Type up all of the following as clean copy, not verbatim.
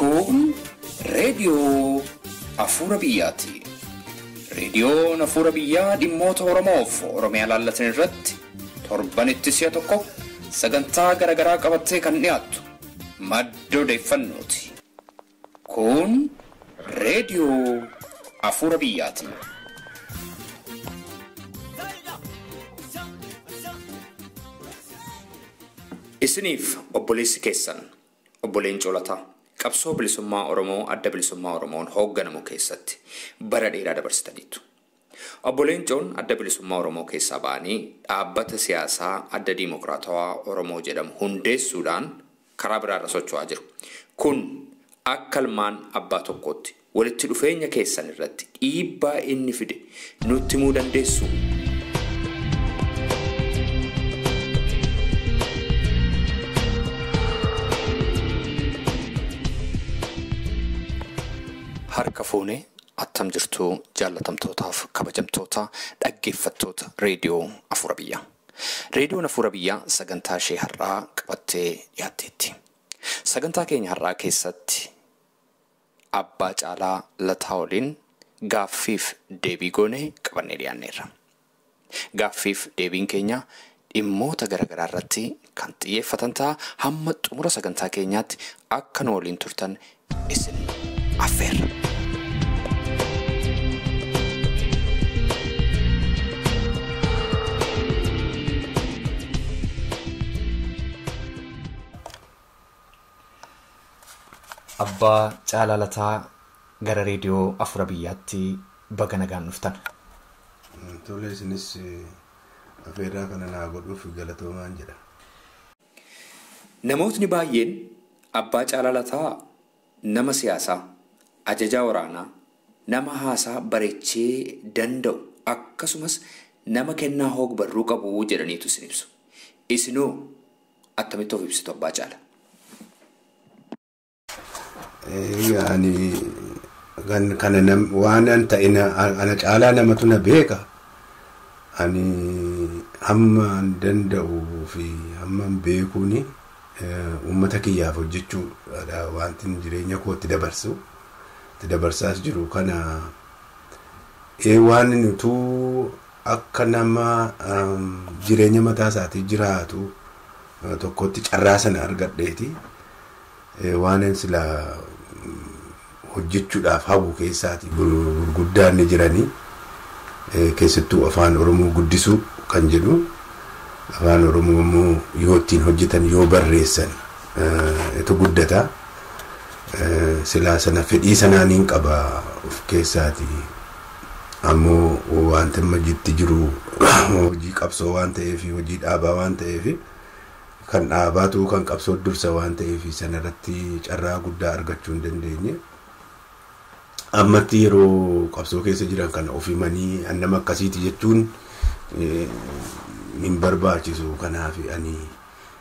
Kun reediyoo Afuura Biyyaati. Reediyoon Afuura Biyyaa dhimmoota Oromoof Oromiyaa laallatan irratti torbanitti si'a tokko sagantaa garaagaraa qabattee kan dhiyaattu madda odeeffannooti. Kun reediyoo Afuura Biyyaati. Isiniif obboleessi keessan obbo Leencoo Lataa qabsoo bilisummaa Oromoo adda bilisummaa Oromoon hoogganamu keessatti bara dheeraa dabarsitaniitu. Obbo Leencoon adda bilisummaa Oromoo keessaa ba'anii dhaabbata siyaasaa adda diimokiraatawaa Oromoo jedhamu hundeessuudhaan karaa biraarra socho'aa jiru. Kun akka ilmaan abbaa tokkootti walitti dhufeenya keessan irratti dhiibbaa inni fide nutti himuu dandeessu. Harka fuunee attam jirtuu jaallatamtootaaf kabajamtoota dhaggeeffattoota reediyoo Afuura Biyyaa. Reediyoon Afuura Biyyaa sagantaa ishee har'aa qabattee dhiyaatteetti. Sagantaa keenya har'aa keessatti Abbaa Caalaa Lataa waliin gaaffiif deebii goonee qabannee dhiyaanneerra. Gaaffiif deebiin keenya dhimmoota garaagaraa irratti kan xiyyeeffatan ta'a. Hamma xumura sagantaa keenyaatti akka nu waliin turtan isin affeerra. Abbaa Caalaa Lataa gara reediyoo Afuura Biyyaatti baga nagaan dhuftan. Tole, isinis affeerraa kana naa godhuuf galatoomaan jedha. Namootni baay'een Abbaa Caalaa Lataa nama siyaasaa, ajajaa waraanaa, nama haasaa bareechee danda'u akkasumas nama kennaa hog-barruu qabu jedhaniitu isin ibsu. Isinoo attamitti of ibsitu Abbaa Caalaa? Egaa ani kana waan an ta'in ana caalaa namatu na beeka. Ani hamma an danda'uu fi hamma an beekuuni uummata kiyyaaf hojjechuudha wanti jireenya kootti dabarsu. Itti dabarsaas jiru kana waan utuu akka nama jireenya mataa isaatii jiraatu tokkotti carraa sana argadheeti. Waan sila hojjechuudhaaf hawwu keessaati gurguddaan ni jiranii keessattuu afaan Oromoo guddisuu kan jedhu afaan Oromoo immoo yoo ittiin hojjetan yoo barreessan itu guddata. Silaa sana fedhii sanaaniin qaba of keessaati. Ammoo wanti amma jitti jiru hojii qabsoo waan ta'eef hojii dhaabaa waan ta'eef kan dhaabaatu kan qabsoo dursa waan ta'eef sanarratti carraa guddaa argachuu hin dandeenye. Ammatti yeroo qabsoo keessa jiran kana of himanii nama akkasiiti jechuun hin barbaachisu. Kanaaf ani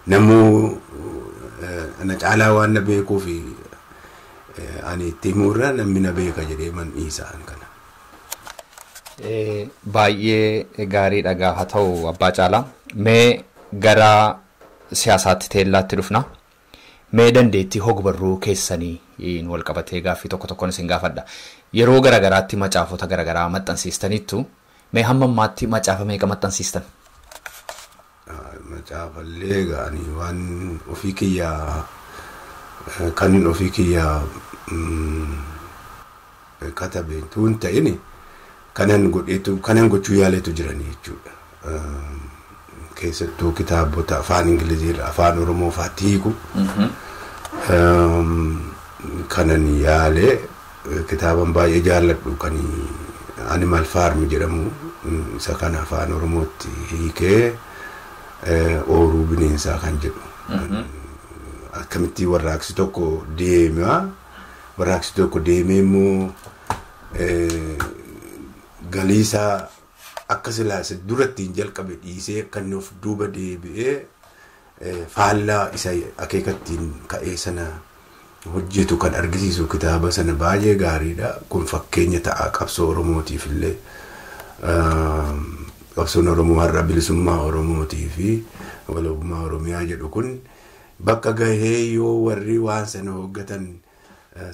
namuu ana caalaa waan na beekuuf ani itti himuurra namni na beeka jedhee man dhiisaan kana. Baay'ee gaariidha haa ta'u Abbaa Caalaa. Mee gara siyaasaatti teellaatti dhufna. Mee dandeettii hog-barruu keessanii wal qabatee gaaffii tokko tokkoon isin gaafadha. Yeroo garaagaraatti macaafota garaagaraa maxxansiistaniittu mee hamma ammaatti macaafa meeqa maxxansiistan? Macaafallee ani waan ofii kiyyaa kan ofii kiyyaa katabe tuun ta'ini kanan godheetu kanan gochuu yaaleetu jiranii jechuudha. Keessattuu kitaabota afaan Ingilizii afaan Oromoo fa'aatti hiiku. Kanan yaalee kitaaban baay'ee jaalladhu kan Animal Farm jedhamu isa kana afaan Oromootti hiikee ooruu bineensaa kan jedhu. Akkamitti warraaqsi tokko deema warraaqsi tokko deemee immoo galiisaa akka silaasa duratti hin jalqabe dhiisee kan of duuba deebi'ee faallaa isa akeekattiin ka'ee sana hojjetu kan argisiisu kitaaba sana baay'ee gaariidha. Kun fakkeenya ta'a qabsoo Oromootiif illee. Qabsoon Oromoo har'a bilisummaa Oromootii fi walabummaa Oromiyaa jedhu kun bakka gahee yoo warri waan sana hooggatan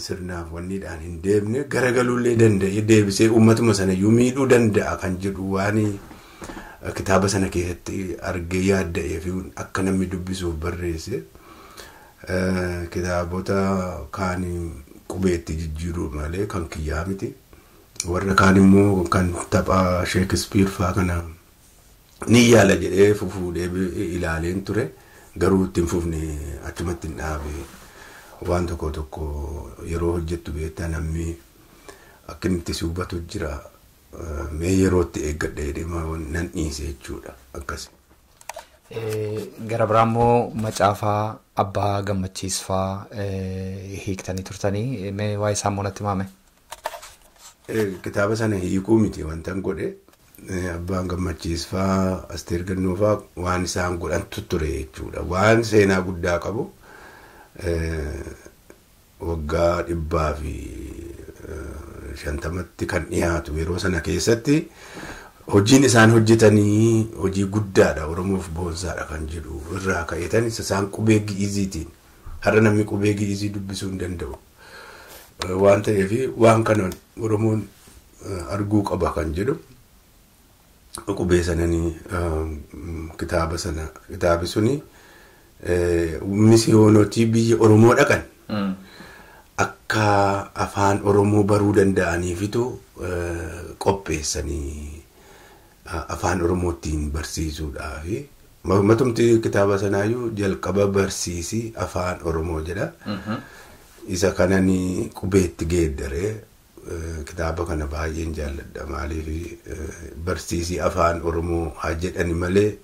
Sirnaaf wanniidhaan hin deemne garagaluullee danda'e deebisee uummatuma sana iyyuu miidhuu danda'a kan jedhu waan kitaaba sana keessatti argee yaadda'ee fi akka namni dubbisuuf barreesse. Kitaabota kaan qubeetti jijjiiruu malee kan kiyyaa miti. Warra kaan immoo kan tapha Sheekispiir fa'aa kana ni yaala jedhee fufuudhee ilaaleen ture. Garuu ittiin fufne, achumatti hin dhaabe. Waan tokko tokko yeroo hojjettu beektaa, namni akka inni itti si hubatu jira. Mee yerootti eeggadha jedhee nan dhiise jechuudha akkas. Gara biraa immoo macaafaa Abbaa Gammachiis fa'aa hiiktanii turtanii, mee waa'ee isaa immoo natti himame. Kitaaba sana hiikuu miti wanta godhe. Abbaan Gammachiis fa'aa, Asteer Gannoo fa'aa waan isaan godhantu ture jechuudha. Waan seenaa guddaa qabu, waggaa 150tti kan dhiyaatu, yeroo sana keessatti hojiin isaan hojjetanii hojii guddaadha, Oromoof boonsaadha kan jedhu irraa ka'eetan isaan qubee Gi'iziitiin, har'a namni qubee Gi'izii dubbisuu hin danda'u waan ta'eef, waan kana Oromoon arguu qaba kan jedhu qubee sananii kitaaba sana, kitaabi suni misiyoonotii biyya Oromoo dhaqan akka afaan Oromoo baruu danda'aniifitu qopheessanii afaan Oromootiin barsiisuudhaafi. Matumti kitaaba sanaayyuu jalqaba "Barsiisii afaan Oromoo" jedha. Isa kanani qubeetti geeddaree. Kitaaba kana baay'een jaalladha. Maaliif, barsiisii afaan Oromoo haa jedhani malee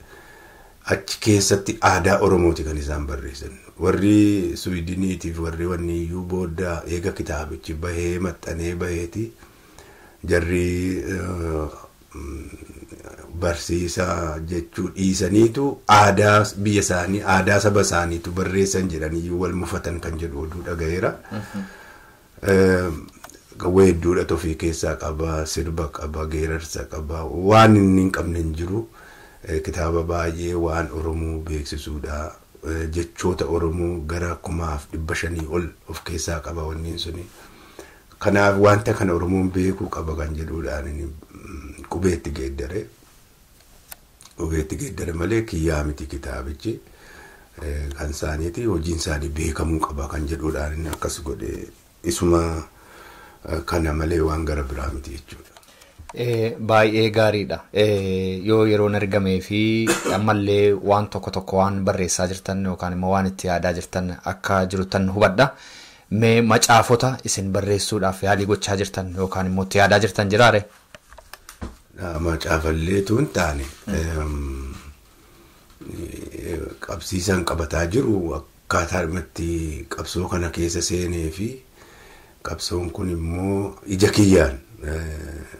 achi keessatti aadaa Oromooti kan isaan barreessan. Warri Suwiidiniitiif warri wanni iyyuu booda eega kitaabichi bahee maxxanee baheeti jarri barsiisaa jechuu dhiisaniitu aadaa biyya isaanii, aadaa saba isaaniitu barreessan jedhanii wal mufatan kan jedhu oduu dhagayeera. Weedduudha ofii keessaa qaba, sirba qaba, geerarsa qaba, waan inni hin qabne hin jiru. Kitaaba baay'ee waan Oromoo beeksisuudha. Jechoota Oromoo gara 1500 ol of keessaa qaba wanni suni. Kanaaf wanta kana Oromoon beekuu qaba kan jedhuudhaan inni qubeetti geeddare. Qubeetti geeddare malee kiyyaa miti kitaabichi. Kan isaaniiti, hojiin isaanii beekamuu qaba kan jedhuudhaan inni akkas godhe, isuma kana malee waan gara biraa miti jechuudha. Baay'ee gaariidha. Yoo yeroon argamee fi ammallee waan tokko tokko waan barreessaa jirtan yookaan immoo waan itti yaadaa jirtan akka jirtan hubadha. Mee macaafota isin barreessuudhaaf yaalii gochaa jirtan yookaan immoo itti yaadaa jirtan jiraare? Macaafalleetu hin taane, qabsiisaan qabataa jiru akkaataa itti qabsoo kana keessa seenee fi qabsoon kun immoo ija kiyyaan,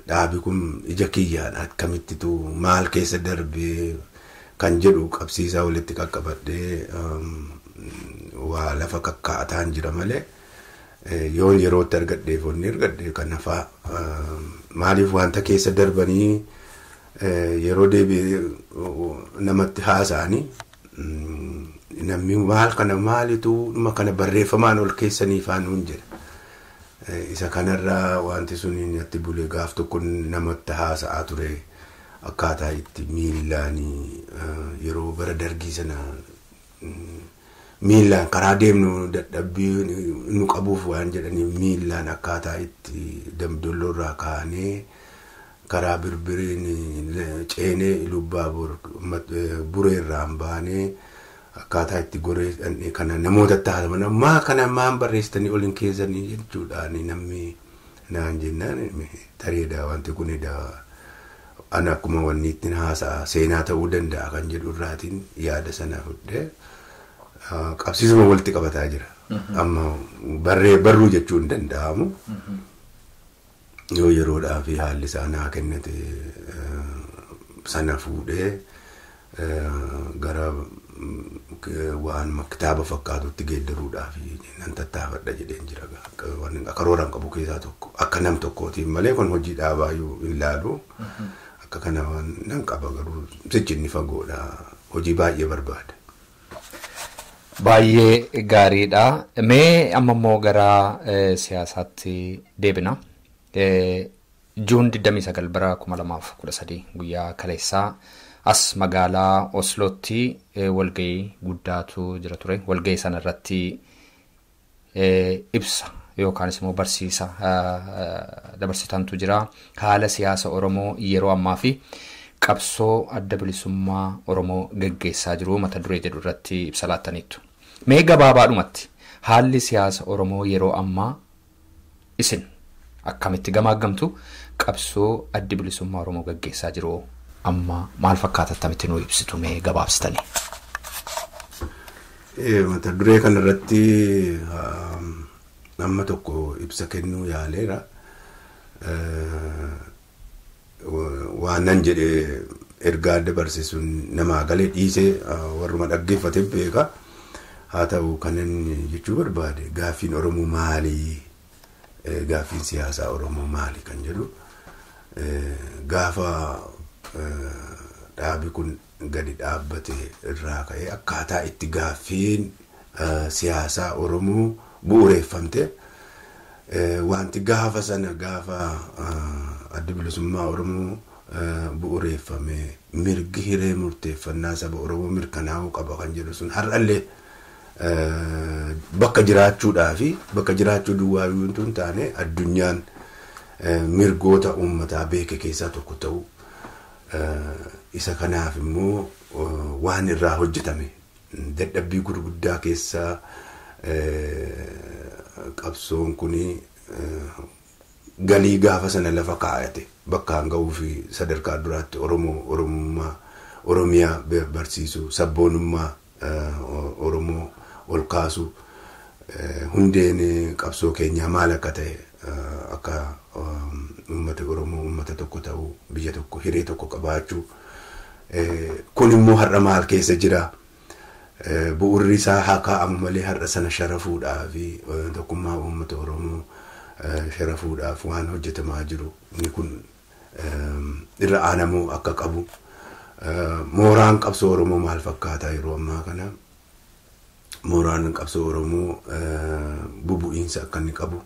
dhaabi kun ija kiyyaan akkamittitu maal keessa darbee kan jedhu qabsiisaa walitti qaqqabadhee waa lafa kakkaa'ataan jira malee, yoon yerootti argadheef wanni argadhe kan hafaa. Maaliif, wanta keessa darbanii yeroo deebi'ee namatti haasa'anii namni maal kana maalitu dhuma kana barreeffamaan ol keessanii faanuun jedha. Isa kanarraa wanti sun natti bulee gaaf tokko namatti haasa'aa ture, akkaataa itti miillaanii yeroo bara Dargii sana miillaan karaa deemnu dadhabbii nu qabuuf waan jedhaniif, miillaan akkaataa itti Damdolloorraa kaanee karaa Birbiriin ceenee Ilubbaabor Bureerraan baanee akkaataa itti goree kana namootatti haasaman, maa kana maan barreessitanii ol hin keessanii jechuudhaan namni naan jennaan, tareedha, wanti kunidha, ana akkuma wanni ittiin haasa'a seenaa ta'uu danda'a kan jedhu irraatiin yaada sana fudhee qabsiisuma walitti qabataa jira. Amma barree barruu jechuun hin danda'amu. Yoo yeroodhaa fi haalli isaa naa kennate sana fuudhee gara waan kitaaba fakkaatutti geeddaruudhaaf nan tattaafadha jedheen jira. Karooraan qabu keessaa tokko akka nam tokkootiin malee kun hojii dhaabaayyuu hin laalu. Akka kana waan nan qaba, garuu sichinni fagoodha. Hojii baay'ee barbaada. Baay'ee gaariidha. Mee amma immoo gara siyaasaatti deebina. Juun 29 bara 2013 guyyaa kaleessaa as magaalaa Oslootti walgahii guddaatu jira ture. Walgahii sana irratti ibsa yookaanis immoo barsiisa dabarsitantu jira. Haala siyaasa Oromoo yeroo ammaa fi qabsoo adda bilisummaa Oromoo geggeessaa jiru mata duree jedhu irratti ibsa laattaniittu. Mee gabaabaadhumatti haalli siyaasa Oromoo yeroo ammaa isin akkamitti gamaagamtu, qabsoo addi bilisummaa Oromoo geggeessaa jiru amma maal fakkaata, akkamitti nuu ibsitu mee gabaabsitanii? Mata duree kanarratti amma tokko ibsa kennuu yaaleera. Waan nan jedhee ergaa dabarse sun namaa galee dhiisee warruma dhaggeeffate beeka. Haa ta'u, kanan jechuu barbaade gaaffiin Oromoo maalii? Gaaffiin siyaasaa Oromoo maali kan jedhu, gaafa dhaabi kun gadi dhaabbate irraa ka'ee akkaataa itti gaaffiin siyaasaa Oromoo bu'uureeffamte, wanti gaafa sana gaafa adda bilisummaa Oromoo bu'uureeffame mirgi hiree murteeffannaa saba Oromoo mirkanaa'uu qaba kan jedhu sun har'allee bakka jiraachuudhaa fi bakka jiraachuu duwwaa yoo hin taane addunyaan mirgoota uummataa beeke keessaa tokko ta'u, isa kanaaf immoo waan irraa hojjetame dadhabbii gurguddaa keessaa qabsoon kuni galii gaafa sana lafa kaa'ate bakkaan ga'uu fi sadarkaa duraatti Oromoo, Oromummaa, Oromiyaa barsiisuu, sabboonummaa Oromoo ol kaasuu, hundeen qabsoo keenyaa maal akka ta'e, akka uummata Oromoo uummata tokko ta'uu, biyya tokko, hiree tokko qabaachuu, kun immoo har'a maal keessa jira? Bu'urri isaa haa kaa'amu malee har'a sana sharafuudhaa fi tokkummaa uummata Oromoo sharafuudhaaf waan hojjetamaa jiru inni kun irra aanamuu akka qabu. Mooraan qabsoo Oromoo maal fakkaata yeroo ammaa kana? Mooraan qabsoo Oromoo bubu'iinsa akka inni qabu,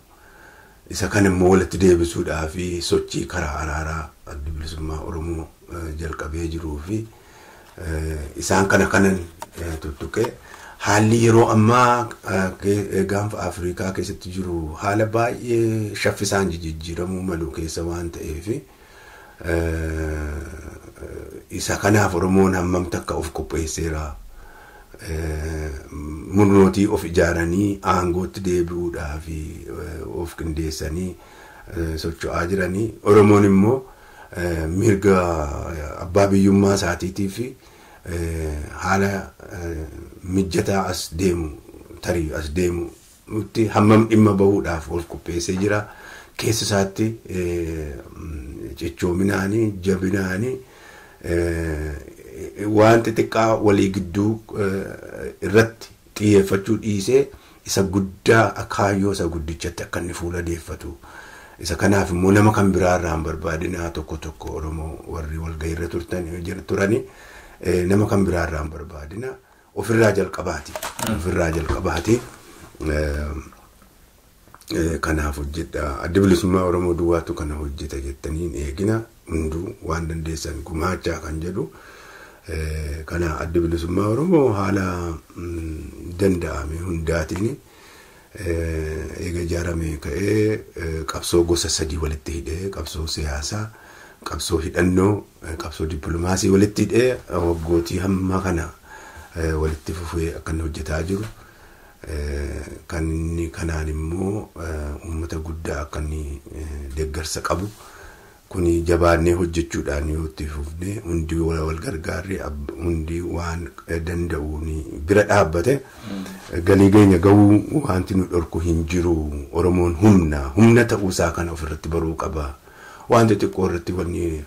isa kana immoo walitti deebisuudhaa fi sochii karaa araaraa adda bilisummaa Oromoo jalqabee jiruu fi isaan kana kanan tuttuqee, haalli yeroo ammaa gaanfa Afrikaa keessatti jiru haala baay'ee shaffisaan jijjiiramuu malu keessa waan ta'eef, isa kanaaf Oromoon hammam takka of qopheesseera? Murnootii of ijaaranii aangootti deebi'uudhaa fi of qindeessanii socho'aa jiranii, Oromoon immoo mirga abbaa biyyummaa isaatiitii fi haala mijataa as deemu, tarii as deemu nutti hammam dhimma bahuudhaaf of qopheessee jira? Keessa isaatti cichoominaanii, jabinaanii, waan xixiqqaa walii gidduu irratti xiyyeeffachuu dhiisee isa guddaa, kaayyoo isa guddichatti akka inni fuula deeffatu. Isa kanaaf immoo nama kan biraa irraa hin barbaadinaa. Tokko tokko Oromoo warri walgahiirra turani nama kan biraa irraa hin barbaadina, ofirraa jalqabaati. Ofirraa jalqabaati. Kanaaf hojjedha. Adda bilisummaa Oromoo duwwaatu kana hojjeta jettanii hin eegina. Hunduu waan dandeessan gumaachaa kan jedhu. Kana adda bilisummaa Oromoo haala danda'ame hundaatiin eega ijaarame ka'ee qabsoo gosa sadii walitti hidhee, qabsoo siyaasaa, qabsoo hidhannoo, qabsoo dippiloomaasii walitti hidhee waggootii hamma kana walitti fufee akka inni hojjetaa jiru. Kan inni kanaan immoo uummata guddaa akka inni deeggarsa qabu. Kuni jabaannee hojjechuudhaan yoo itti fufne, hundi wal gargaarree, hundi waan danda'uun bira dhaabbate, galii keenya gahuu wanti nu dhorku hin jiru. Oromoon humna humna ta'uusaa kana ofirratti baruu qaba. Waan xixiqqoo irratti wanni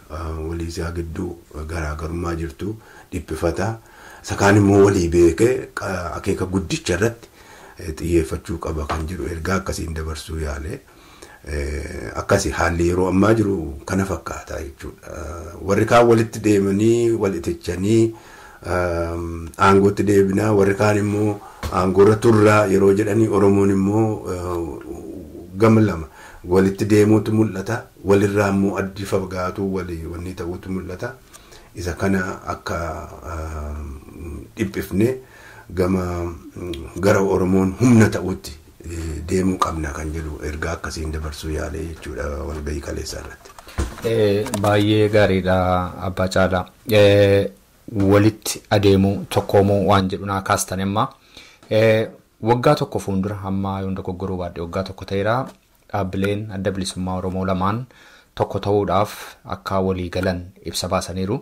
walii isaa gidduu garaagarummaa jirtu dhiphifata. Isa kaan immoo walii beekee akeeka guddicha irratti xiyyeeffachuu qaba kan jedhu ergaa akkasiin dabarsuu yaale. Akkasi haalli yeroo ammaa jiru kana fakkaata jechuudha. Warri kaan walitti deemanii wal itichanii Aangootti deebinaa, warri kaan immoo aangoorra turraa yeroo jedhanii, Oromoon immoo gama lama walitti deemuutu mul'ata, walirraa immoo addi fagaatu walii wanni ta'uutu mul'ata. Isa kana akka dhiphifne gama gara Oromoon humna ta'uutti deemuu qabna kan jedhu ergaa akkasiin dabarsuu yaalee jechuudha walgahii kaleessaa irratti. Baay'ee gaariidha, Abbaa Caalaa. Walitti adeemuu, tokkoomuu waan jedhu naa kaastan. Amma waggaa tokko fuuldura, hamma yoon dogoggoruu baadhe waggaa tokko ta'eera, dhaabbileen Adda Bilisummaa Oromoo lamaan tokko ta'uudhaaf akka walii galan ibsa baasaniiru.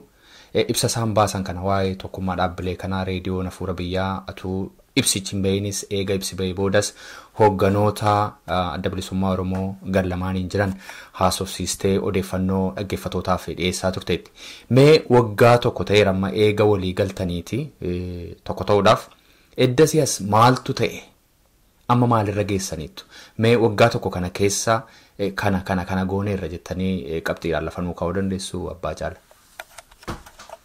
Ibsa isaan baasan kana, waa'ee tokkummaa dhaabbilee kanaa, Reediyoon Hafuura Biyyaa atuu ibsichi hin bahinis, eega ibsi bahee boodas hoogganoota Adda Bilisummaa Oromoo gar lamaaniin jiran haasofsiistee odeeffannoo dhaggeeffatootaaf dhiyeessaa turteetti. Mee waggaa tokko ta'eera amma eega walii galtaniiti tokko ta'uudhaaf, eddasii as maaltu ta'e? Amma maalirra geessaniittu? Mee waggaa tokko kana keessa kana kana kana gooneerra jettanii qabxiidhaan lafa nuu kaa'uu dandeessu, Abbaa Caala?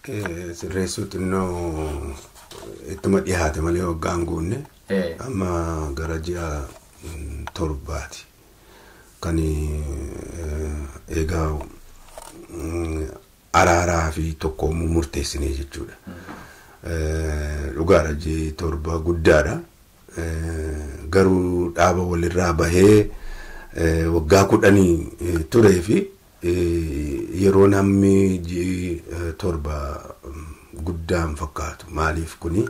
Sirreessuu xinnoo ittuma dhiyaate malee waggaan guunne, amma gara ji'a 7ti. Kan egaa araaraa fi tokkoomuu murteessinee jechuudha. Dhugaadha, ji'i 7 guddaadha. Garuu dhaaba walirraa bahee waggaa 10 turee fi yeroo namni ji'i 7 guddaan fakkaatu. Maaliif kuni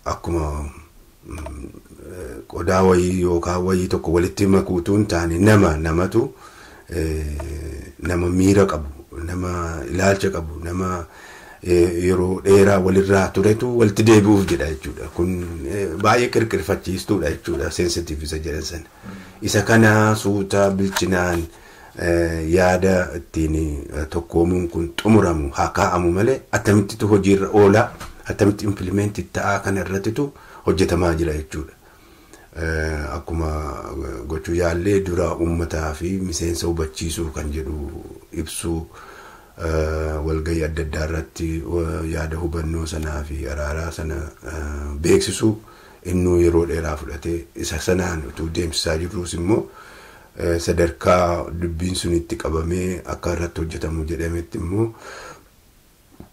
akkuma qodaa wayii yookaan wayii tokko walitti makuutuu hin taane, nama namatu nama miira qabu, nama ilaalcha qabu, nama yeroo dheeraa walirraa turetu walitti deebi'uuf jedha jechuudha. Kun baay'ee qirqirfachiistuudha jechuudha, sensitiif isa jedhan sana. Isa kana suuta bilchinaan yaada ittiin tokkoomuun kun xumuramu haa kaa'amu malee, akkamittitu hojiirra oolaa, akkamitti implement ta'aa kana irrattitu hojjetamaa jira jechuudha. Akkuma gochuu yaallee, dura uummataa fi miseensa hubachiisuu kan jedhu ibsuu, walgahii adda addaa irratti yaada hubannoo sanaa fi araaraa sana beeksisuu innuu yeroo dheeraa fudhatee, isa sanaan utuu deemsisaa jirruus immoo sadarkaa dubbiin sun itti qabamee akka irratti hojjetamu jedhametti immoo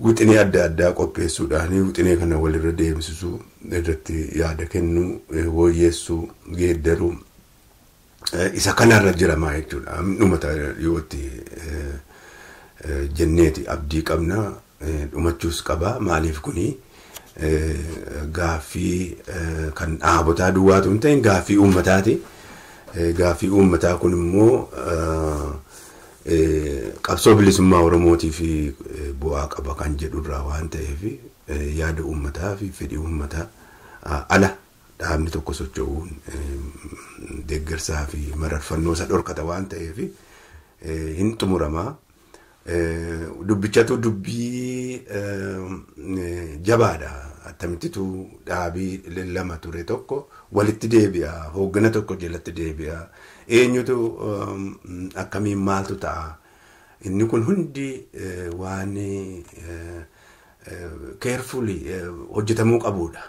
wixinee adda addaa qopheessuudhaan wixinee kana walirra deemsisuu irratti yaada kennuu, wooyyeessuu, geeddaruu isa kanarra jiramaa jechuudha. Dhumata dhiyootti jenneeti abdii qabna, dhumachuus qaba. Maaliif kuni gaaffii kan dhaabotaa duwwaatu hin ta'in, gaaffii uummataati. Gaaffii uummataa kun immoo qabsoo bilisummaa Oromootiif bu'aa qaba kan jedhurraa waan ta'eef, yaada uummataa fi fedhii uummataa ala dhaabni tokko socho'uun deeggarsaa fi mararfannoo isa dhorkata waan ta'eef hin xumuramaa. Dubbichatu dubbii jabaadha. Akkamittitu dhaabii lama ture tokko walitti deebi'a, hooggana tokko jalatti deebi'a. Eenyutu akkamiin maaltu ta'a? Inni kun hundi waan carefully hojjetamuu qabudha.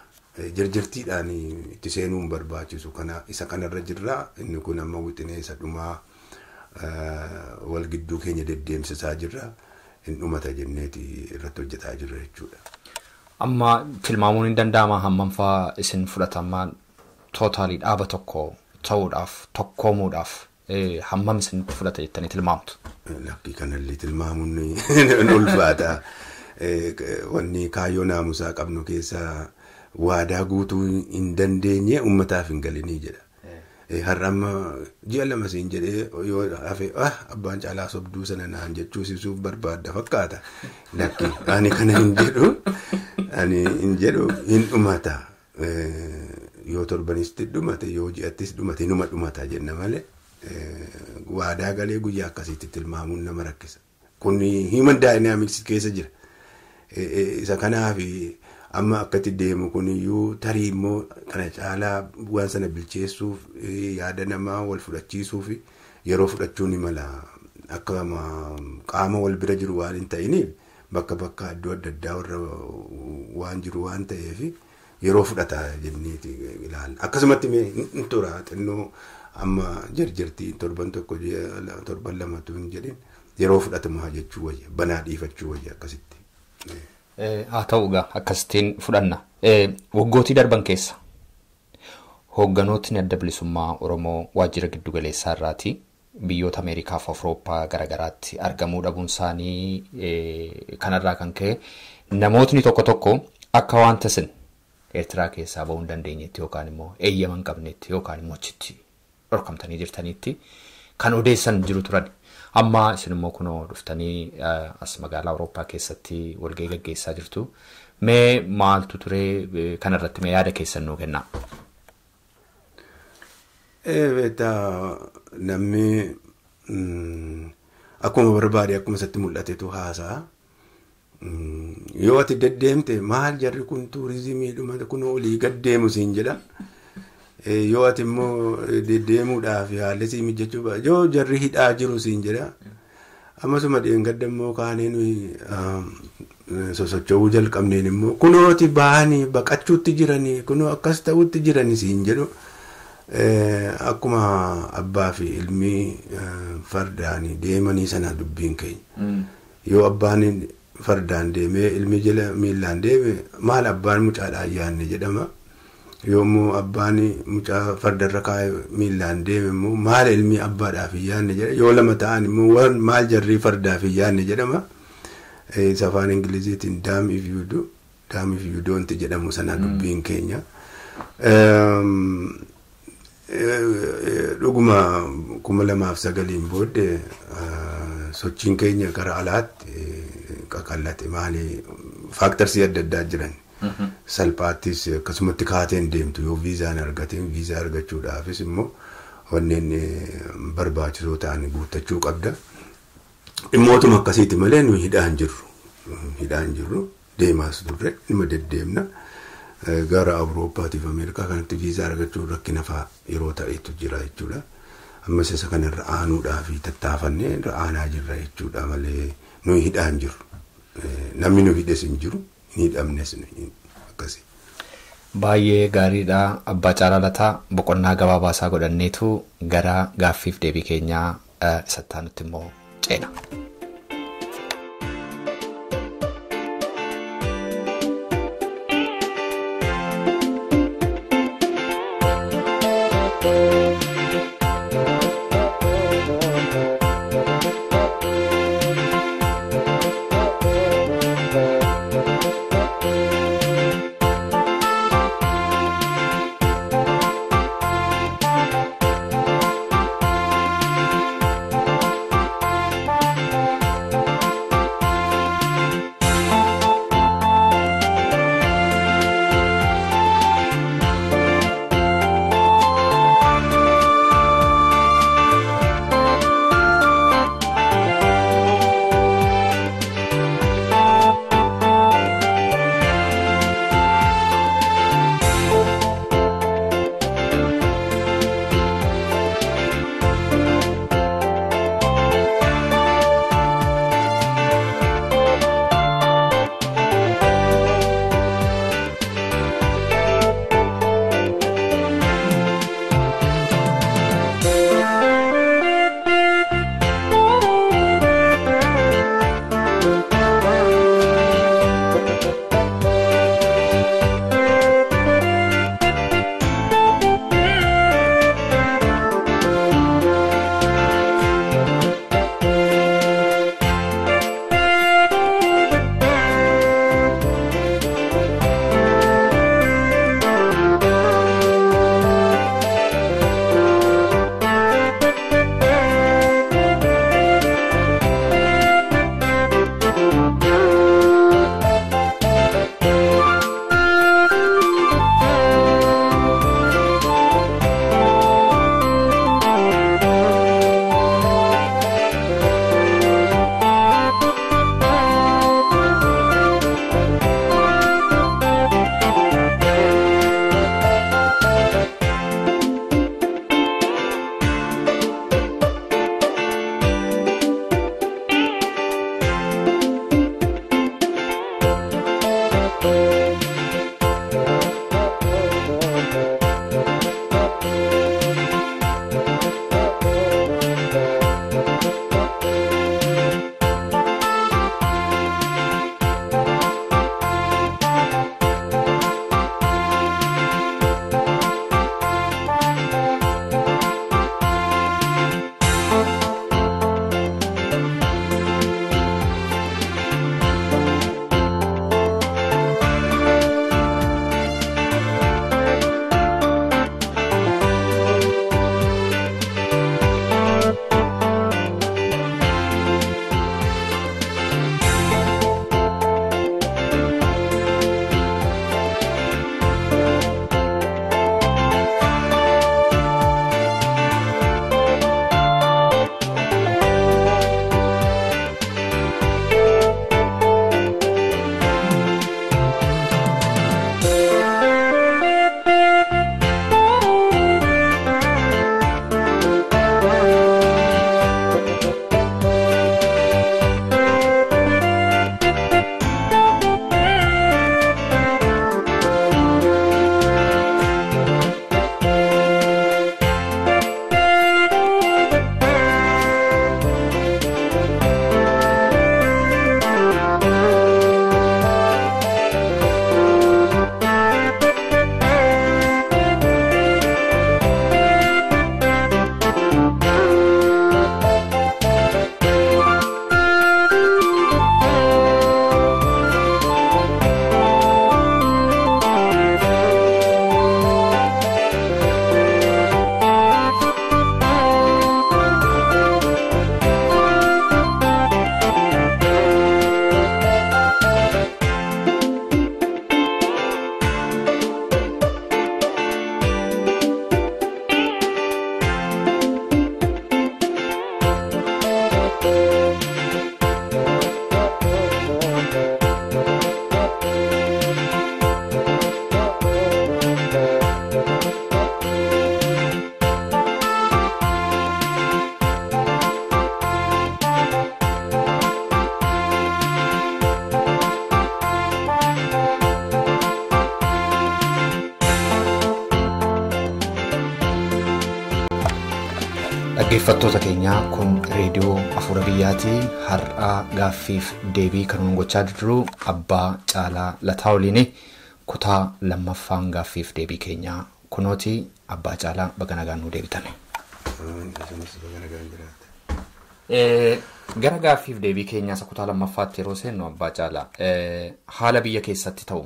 Jirjirtiidhaan itti seenuun barbaachisu. Kana isa kanarra jirra. Inni kun amma wixinee isa dhumaa wal gidduu keenya deddeemsisaa jirra. Hin dhumata jenneeti irratti hojjetaa jirra jechuudha. Amma tilmaamuun hin danda'ama hammam fa'aa isin fudhatama totally dhaaba tokko ta'uudhaaf, tokkoomuudhaaf hammam isinitti fudhata jettanii tilmaamtu? Lakkii, kanallee tilmaamuun ni ulfaata. Wanni kaayyoo naamusaa qabnu keessaa "waadaa guutuu hin dandeenye uummataaf hin galinii" jedha. Har'a amma ji'a 2 siin jedhee yoo hafe, "Abbaan Caalaa sobduu sana" naan jechuu ibsuuf barbaadda fakkaata. Lakki, ani kana hin jedhu, ani hin jedhu, hin dhumata. Yoo torbanitti dhumate, yoo ji'attis dhumate, numa dhumata jenna malee waadaa galee guyyaa akkasiitti tilmaamuun nama rakkisa. Kun human dynamics keessa jira. Isa kanaaf amma akkatti deemu kuniyyuu tarii immoo kana caalaa waan sana bilcheessuuf, yaada namaa wal fudhachiisuuf yeroo fudhachuu ni mala. Akka qaama wal bira jiru waan hin ta'iniif Bakka bakka iddoo adda addaa warra waan jiru waan ta'eef yeroo fudhata jenneeti ilaalla. Akkasumatti hin tura xinnoo amma jarjartii torban tokko torban lamatu hin jedhin yeroo fudhatamu jechuu wayya banaa dhiifachuu wayya akkasitti. Haa ta'u egaa akkasittiin fudhanna. Waggootii darban keessa hoogganootni adda bilisummaa Oromoo waajjira giddugaleessaa irraati biyyoota Ameerikaa fi Awurooppaa garaagaraatti argamuu dhabuun isaanii kanarraa kan ka'e namootni tokko tokko akka waanta isin Eertiraa keessaa bahuu hin dandeenyetti yookaan immoo eeyyama hin qabnetti yookaan immoo achitti dhorkamtanii jirtanitti kan odeessan jiru turan. Amma isin immoo kunoo dhuftanii as magaalaa Awurooppaa keessatti walgahii gaggeessaa jirtu. Mee maaltu ture kanarratti mee yaada keessan nuu kennaa? Beektaa namni akkuma barbaade akkuma isatti mul'atetu haasa'a. Yoo ati deddeemte maal jarri kun tuurizimiidhuma kun olii gad deemu siin jedha. Yoo ati immoo deddeemuudhaaf haalli sii mijachuu yoo jarri hidhaa jiru siin jedha. Ammasuma dheengadda immoo kaanee nuyi sosocho'uu jalqabneen immoo kunooti bahanii baqachuutti jiranii kunoo akkas ta'utti jiranii siin jedhu. Akkuma abbaa fi ilmi fardaan deemanii sana dubbiin keenya. Yoo abbaan fardaan deemee ilmi jala miillaan deeme maal abbaan mucaadhaan yaanne jedhama. Yoommoo abbaan mucaa fardarra kaa'ee miillaan deeme immoo maal ilmi abbaadhaaf hin yaanne jedha. Yoo lama ta'an immoo maal jarri fardaaf hin yaanne jedhama. Isa afaan Ingiliziitiin damn if you do, damn if you don't jedhamu sana dubbiin keenya. Dhuguma 2009 booddee sochiin keenya gara alaatti qaqallate maali faaktarsii adda addaa jiran. Salphaattis akkasumatti kaateen deemtu yoo viizaan argateen viizaa argachuudhaafis immoo wanneen barbaachisoo ta'an guuttachuu qabda. Dhimmootuma akkasiiti malee nuyi hidhaan jirru. Hidhaan jirru deemaas turre dhimma deddeemna. Gara Awurooppaatiif Ameerikaa kanatti viizaa argachuun rakkina fa'aa yeroo ta'etu jira jechuudha. Ammas isa kanarra aanuudhaa fi tattaafannee irra aanaa jirra jechuudha malee nuyi hidhaan jirru. Namni nu hidhes hin jiru, hin hidhamnes akkasi. Baay'ee gaariidha. Abbaa Caalaa Lataa boqonnaa gabaabaa isaa godhanneetu gara gaaffiif deebii keenyaa isatti aanutti immoo ceena. Dhaggeeffattoota keenyaa, kun reediyoo Afuura Biyyaati. Har'aa gaaffiif deebii kan nuun gochaa jirru Abbaa Caalaa Lataa waliin. Kutaa lammaffaan gaaffiif deebii keenyaa kunooti. Abbaa Caalaa, baga nagaan nuu deebitane. Gara gaaffiif deebii keenyaa isa kutaa lammaffaatti yeroo seennu, Abbaa Caalaa, haala biyya keessatti ta'u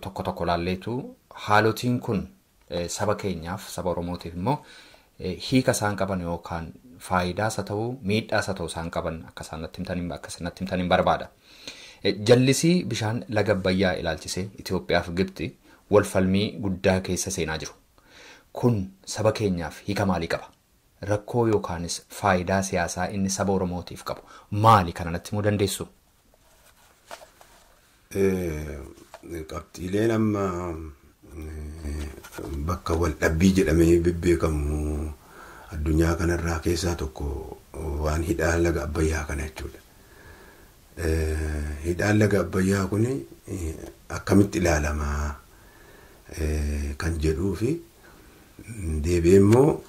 tokko tokko laalleetu haalotiin kun saba keenyaaf, saba Oromootiif immoo hiika isaan qaban yookaan faayidaas haa ta'u, miidhaas haa ta'u, isaan qaban akka isaan natti himtaniin barbaada. Jallisii bishaan laga Abbayyaa ilaalchisee Itoophiyaa fi Gibxi wal falmii guddaa keessa seenaa jiru. Kun saba keenyaaf hiika maalii qaba? Rakkoo yookaanis faayidaa siyaasaa inni saba Oromootiif qabu maali? Kana natti himuu dandeessu? Qabxiileen amma bakka wal dhabbii jedhamee bebbeekamu addunyaa kanarraa keessaa tokko waan hidhaa laga Abbayyaa kana jechuudha. Hidhaan laga Abbayyaa kun akkamitti ilaalamaa kan jedhuu fi deebi'ee immoo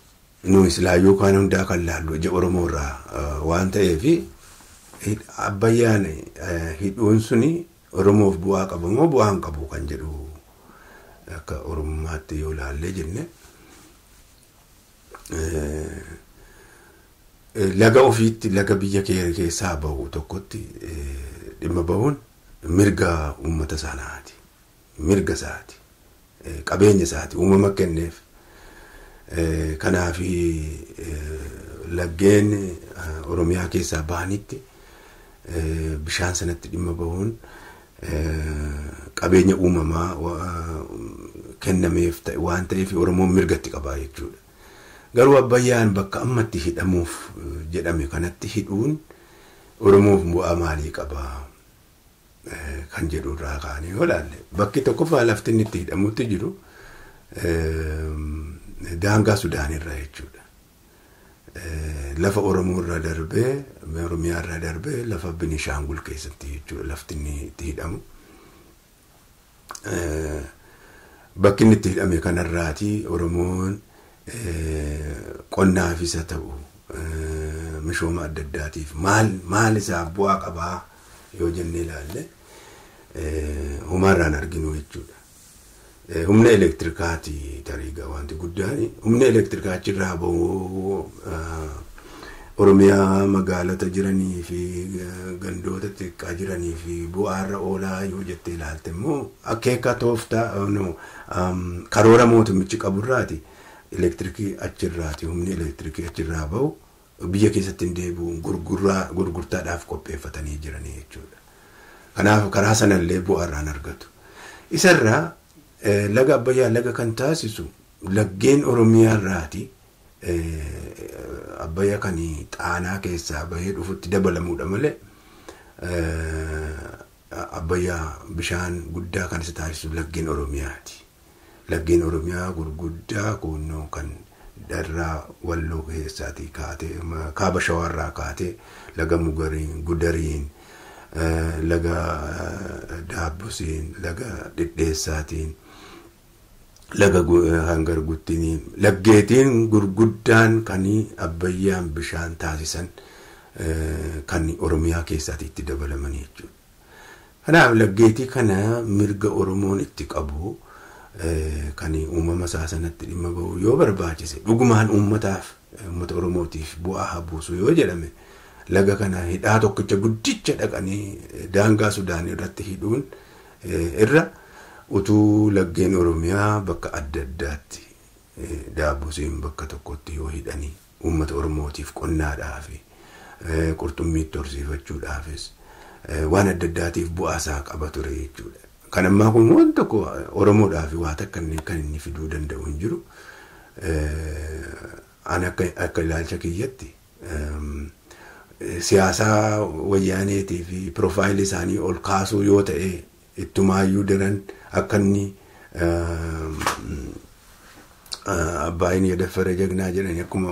nu islaayyuu kaan hundaa kan laallu ija Oromoo irraa waan ta'eef, Abbayyaan hidhuun suni Oromoof bu'aa qaba moo bu'aa hin qabu kan jedhu akka Oromummaatti yoo laallee jenne, laga ofiitti, laga biyya keessaa bahu tokkotti dhimma bahuun mirga uummata sanaati. Mirga isaati. Qabeenya isaati. Uumama kenneef. Kanaaf laggeen Oromiyaa keessaa bahanitti bishaan sanatti dhimma bahuun qabeenya uumamaa kennameef waan ta'eef Oromoon mirgatti qabaa jechuudha. Garuu Abbayyaan bakka ammatti hidhamuuf jedhame kanatti hidhuun Oromoof bu'aa maalii qabaa kan jedhu irraa kaanee yoo ilaalle, bakki tokkoffaa lafti inni itti hidhamutti jiru daangaa Sudaanirra jechuudha. Lafa Oromoo irra darbee, Oromiyaa irra darbee, lafa Binishaangul keessatti jechuudha lafti inni itti hidhamu. Bakki inni itti hidhame kanarraati Oromoon qonnaafis haa ta'u, mishooma adda addaatiif maal maal isaaf bu'aa qabaa yoo jennee ilaalle, homaarraan arginu jechuudha. Humna elektirikaati tarii wanti guddaan. Humna elektirikaa achirraa bahu Oromiyaa magaalota jiranii fi gandoota xixiqqaa jiranii fi bu'aarra oolaa yoo jettee ilaalte immoo, akeeka tooftaa karoora mootummichi qaburraati elektirikii achirraati, humni elektirikii achirraa bahu biyya keessatti hin deebi'u, gurgurtaadhaaf qopheeffatanii jiranii jechuudha. Kanaaf karaa sanallee bu'aarraan argatu. Isarraa laga Abbayyaa laga kan taasisu laggeen Oromiyaarraati Abbayyaa kan Xaanaa keessaa bahee dhufutti dabalamuudha malee, Abbayyaa bishaan guddaa kan isa taasisu laggeen Oromiyaati. Laggeen Oromiyaa gurguddaa kunnoo kan darraa Walloo keessaatii kaatee, kaaba Shawaarraa kaatee, laga Mugariin, Gudariin, laga Daabbusiin, laga Dhidheessaatiin, laga Hangarguttiin, laggeetiin gurguddaan kan Abbayyaan bishaan taasisan kan Oromiyaa keessaatii itti dabalamanii jechuudha. Kanaaf laggeetii kana mirga Oromoon itti qabu kan uumama isaa sanatti dhimma bahu yoo barbaachise, dhugumaan uummataaf, uummata Oromootiif bu'aa haa buusu yoo jedhame, laga kana hidhaa tokkicha guddicha dhaqanii daangaa Sudaan irratti hidhuun irra utuu laggeen Oromiyaa bakka adda addaatti, Daabbusiin bakka tokkotti yoo hidhanii, uummata Oromootiif qonnaadhaaf, qurxummiitti horsiifachuudhaafis, waan adda addaatiif bu'aa isaa qaba ture jechuudha. Kan ammaa kun waan tokko Oromoodhaaf waa takka kan inni fiduu danda'u hin jiru. Ani akka ilaalcha kiyyatti siyaasaa Wayyaaneetii fi piroofaayilii isaanii ol kaasuu yoo ta'e, ittumaayyuu daran akka inni "Abbaayin የደፈረ ጀግና" jedhanii akkuma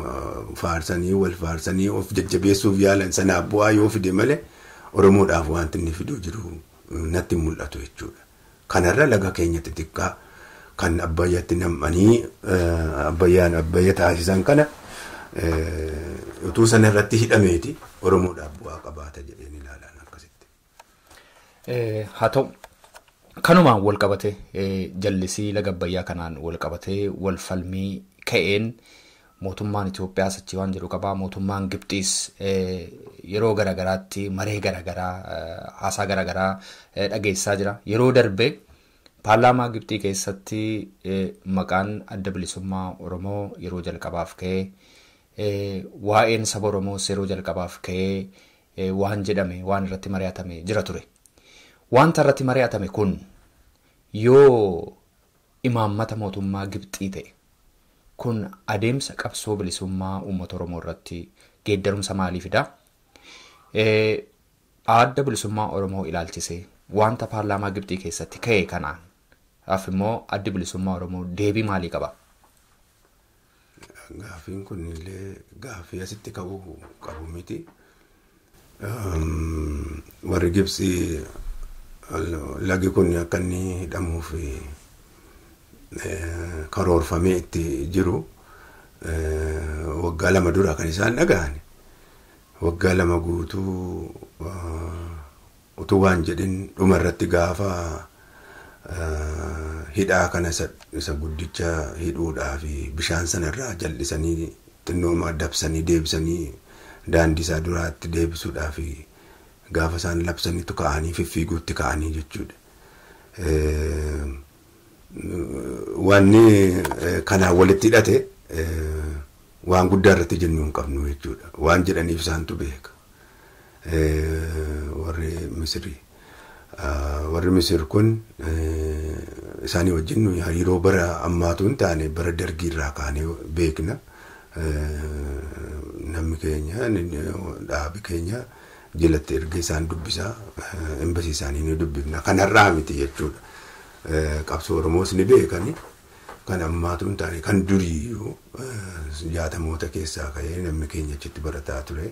faarsanii wal faarsanii of jajjabeessuuf yaalan sanaaf bu'aa yoo fide malee, Oromoodhaaf wanti inni fiduu jiru natti mul'atu jechuudha. Kanarra laga keenya xixiqqaa kan Abbayyaatti nam'anii Abbayyaan Abbayya taasisan kana Utuu sana irratti hidhameeti Oromoodhaaf bu'aa qabaata jedheen ilaalaan akkasitti. Haa ta'u kanumaan wal qabate jallisii laga Abbayyaa kanaan wal qabatee wal falmii ka'een mootummaan Itoophiyaas achi waan jedhu qabaa. Mootummaan Gibxiis yeroo garaagaraatti maree garaagaraa haasaa garaagaraa dhageessaa jira. Yeroo darbe paarlaamaa Gibxii keessatti maqaan adda bilisummaa Oromoo yeroo jalqabaaf ka'ee waa'een saba Oromoos yeroo jalqabaaf ka'ee waan jedhame waan irratti mari'atame jira ture. Wanta irratti mari'atame kun yoo imaammata mootummaa Gibxii ta'e kun adeemsa qabsoo bilisummaa uummata Oromoo irratti geeddarumsa maalii fidaa? Adda bilisummaa Oromoo ilaalchisee wanta paarlaamaa Gibxii keessatti ka'e kanaan af immoo addi bilisummaa Oromoo deebii maalii qaba? Gaaffiin kun illee gaaffii asitti ka'uu qabu miti. Warri Gibxii lagi kun akka inni hidhamuuf karoorfamee itti jiru waggaa 2 dura kan isaan dhaga'an. Waggaa 2 guutuu utuu waan jedhin dhuma irratti gaafa hidhaa kana isa guddicha hidhuudhaa fi bishaan sanarraa jal'isanii xinnooma dabsanii deebisanii daandii isaa duraatti deebisuudhaa fi gaafa isaan labsaniitu ka'anii fiffiiguutti ka'anii jechuudha. Wanni kanaan walitti hidhate waan guddaa irratti jennu hin qabnu jechuudha. Waan jedhaniif isaantu beeka. Warri Misiri. Warri Misir kun isaanii wajjin hariiroo bara ammaatu hin taane bara dargii irraa kaanee beekna. Namni keenya dhaabi keenya jalatti erga isaan dubbisaa embasii isaanii ni dubbifna. Kanarraa miti jechuudha. Qabsoo Oromoos ni beekani. Kan ammaatu hin taane kan duriiyyuu jaatamoota keessaa ka'ee namni keenya achitti barataa ture.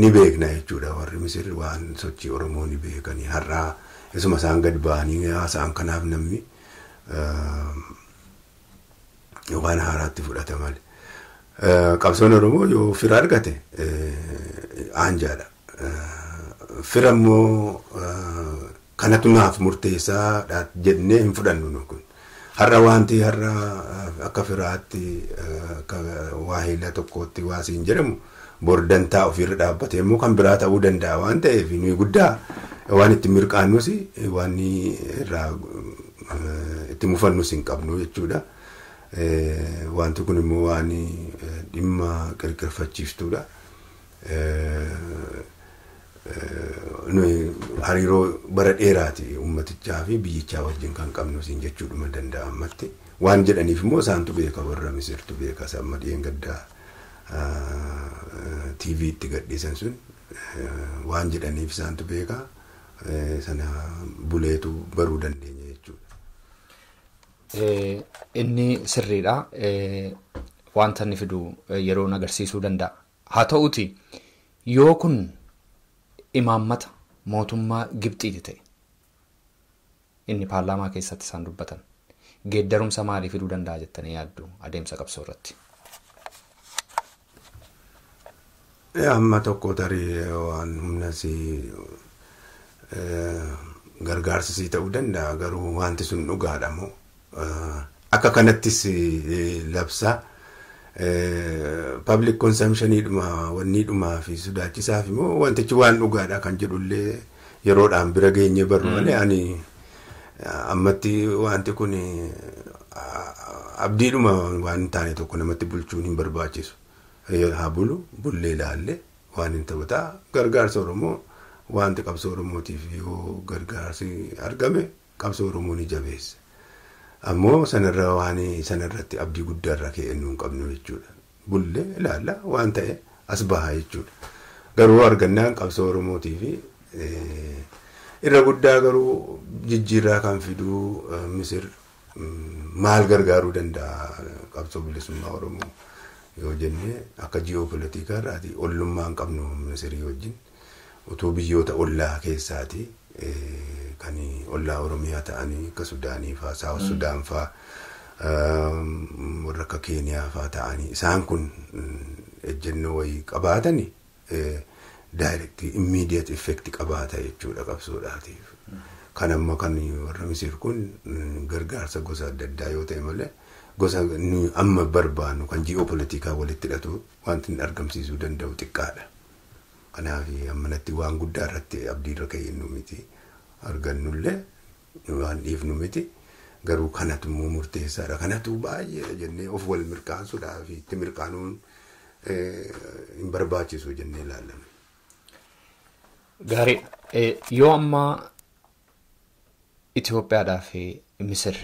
Ni beekna jechuudha. Warri Misir waan sochii Oromoo ni beekani. Har'aa isuma isaan gad ba'anii haasa'an kanaaf namni waan haaraatti fudhata malee. Qabsoon Oromoo yoo fira argate aanjaadha. Fira immoo kanatu naaf murteessaa jennee hin fudhannu nu kun. Har'a wanti har'a akka firaatti akka waahila tokkootti waasiin jedhamu bordantaa ofiirra dhaabbatee immoo kan biraa ta'uu danda'a waan ta'eef nuyi guddaa waan itti mirqaannus waan irraa itti mufannus hin qabnu jechuudha. Wanti kun immoo waan dhimma qirqirfachiiftuudha. Nuyi hariiroo bara dheeraati uummatichaa fi biyyichaa wajjin kan qabnu siin jechuudhuma danda'a ammatti. Waan jedhaniif immoo isaantu beeka warra Misirtu beeka amma dhiyen gaddaa TV itti gadhiisan sun waan jedhaniif isaantu beeka sana buleetu baruu dandeenya jechuudha. Inni sirriidha. Wanta inni fidu yeroon agarsiisuu danda'a. Haa ta'uuti yoo kun imaammata mootummaa Gibxiiti ta'e inni paarlaamaa keessatti isaan dubbatan geeddarumsa maalii fiduu danda'a jettanii yaaddu adeemsa qabsoo irratti? Amma tokko tarii waan humna si gargaarsa si ta'uu danda'a garuu wanti sun dhugaadha moo akka kanattis labsa public consumptionidhuma wanniidhumaa fi sodaachisaaf immoo wantichi waan dhugaadha kan jedhullee yeroodhaan bira geenye barru malee ani ammatti wanti kun abdiidhuma waan hin taane tokko namatti bulchuun hin barbaachisu. Haa bulu bullee ilaalle waan hin ta'u ta'a gargaarsa Oromoo wanti qabsoo Oromootiif yoo gargaarsi argame qabsoo Oromoo ni jabeessa. Ammoo sanarra waan sanarratti abdii guddaarra ka'e nu hin qabnu jechuudha. Bullee ilaalla waan ta'e as baha jechuudha. Garuu argannaan qabsoo Oromootii fi irra guddaa garuu jijjiirraa kan fiduu Misir maal gargaaruu danda'a qabsoo bilisummaa Oromoo yoo jenne akka ji'oopolitikaa irraati ollummaa hin qabnu Misirii wajjin utuu biyyoota ollaa keessaati kan ollaa Oromiyaa ta'anii akka Sudaanii fa'aa Saawus Sudaan fa'aa Warra akka Keeniyaa fa'aa ta'anii isaan kun ejjennoo wayii qabaatanii direct immediate effect qabaata jechuudha qabsoodhaatiif. Kan amma kan warra Misir kun gargaarsa gosa adda addaa yoo ta'e malee gosa nu amma barbaannu kan ji'oopolitikaa walitti hidhatu wanti inni argamsiisuu danda'u xiqqaadha. Kanaaf ammanatti waan guddaa irratti abdii irra keenyu miti, argannullee waan dhiifnu miti. Garuu kanatu immoo murteessaadha. Kanatu baay'ee jennee of wal mirkaansuudhaa fi itti mirkaanuun hin barbaachisu jennee ilaallame. Gaarii, yoo ammaa Itoophiyaadhaa fi Misir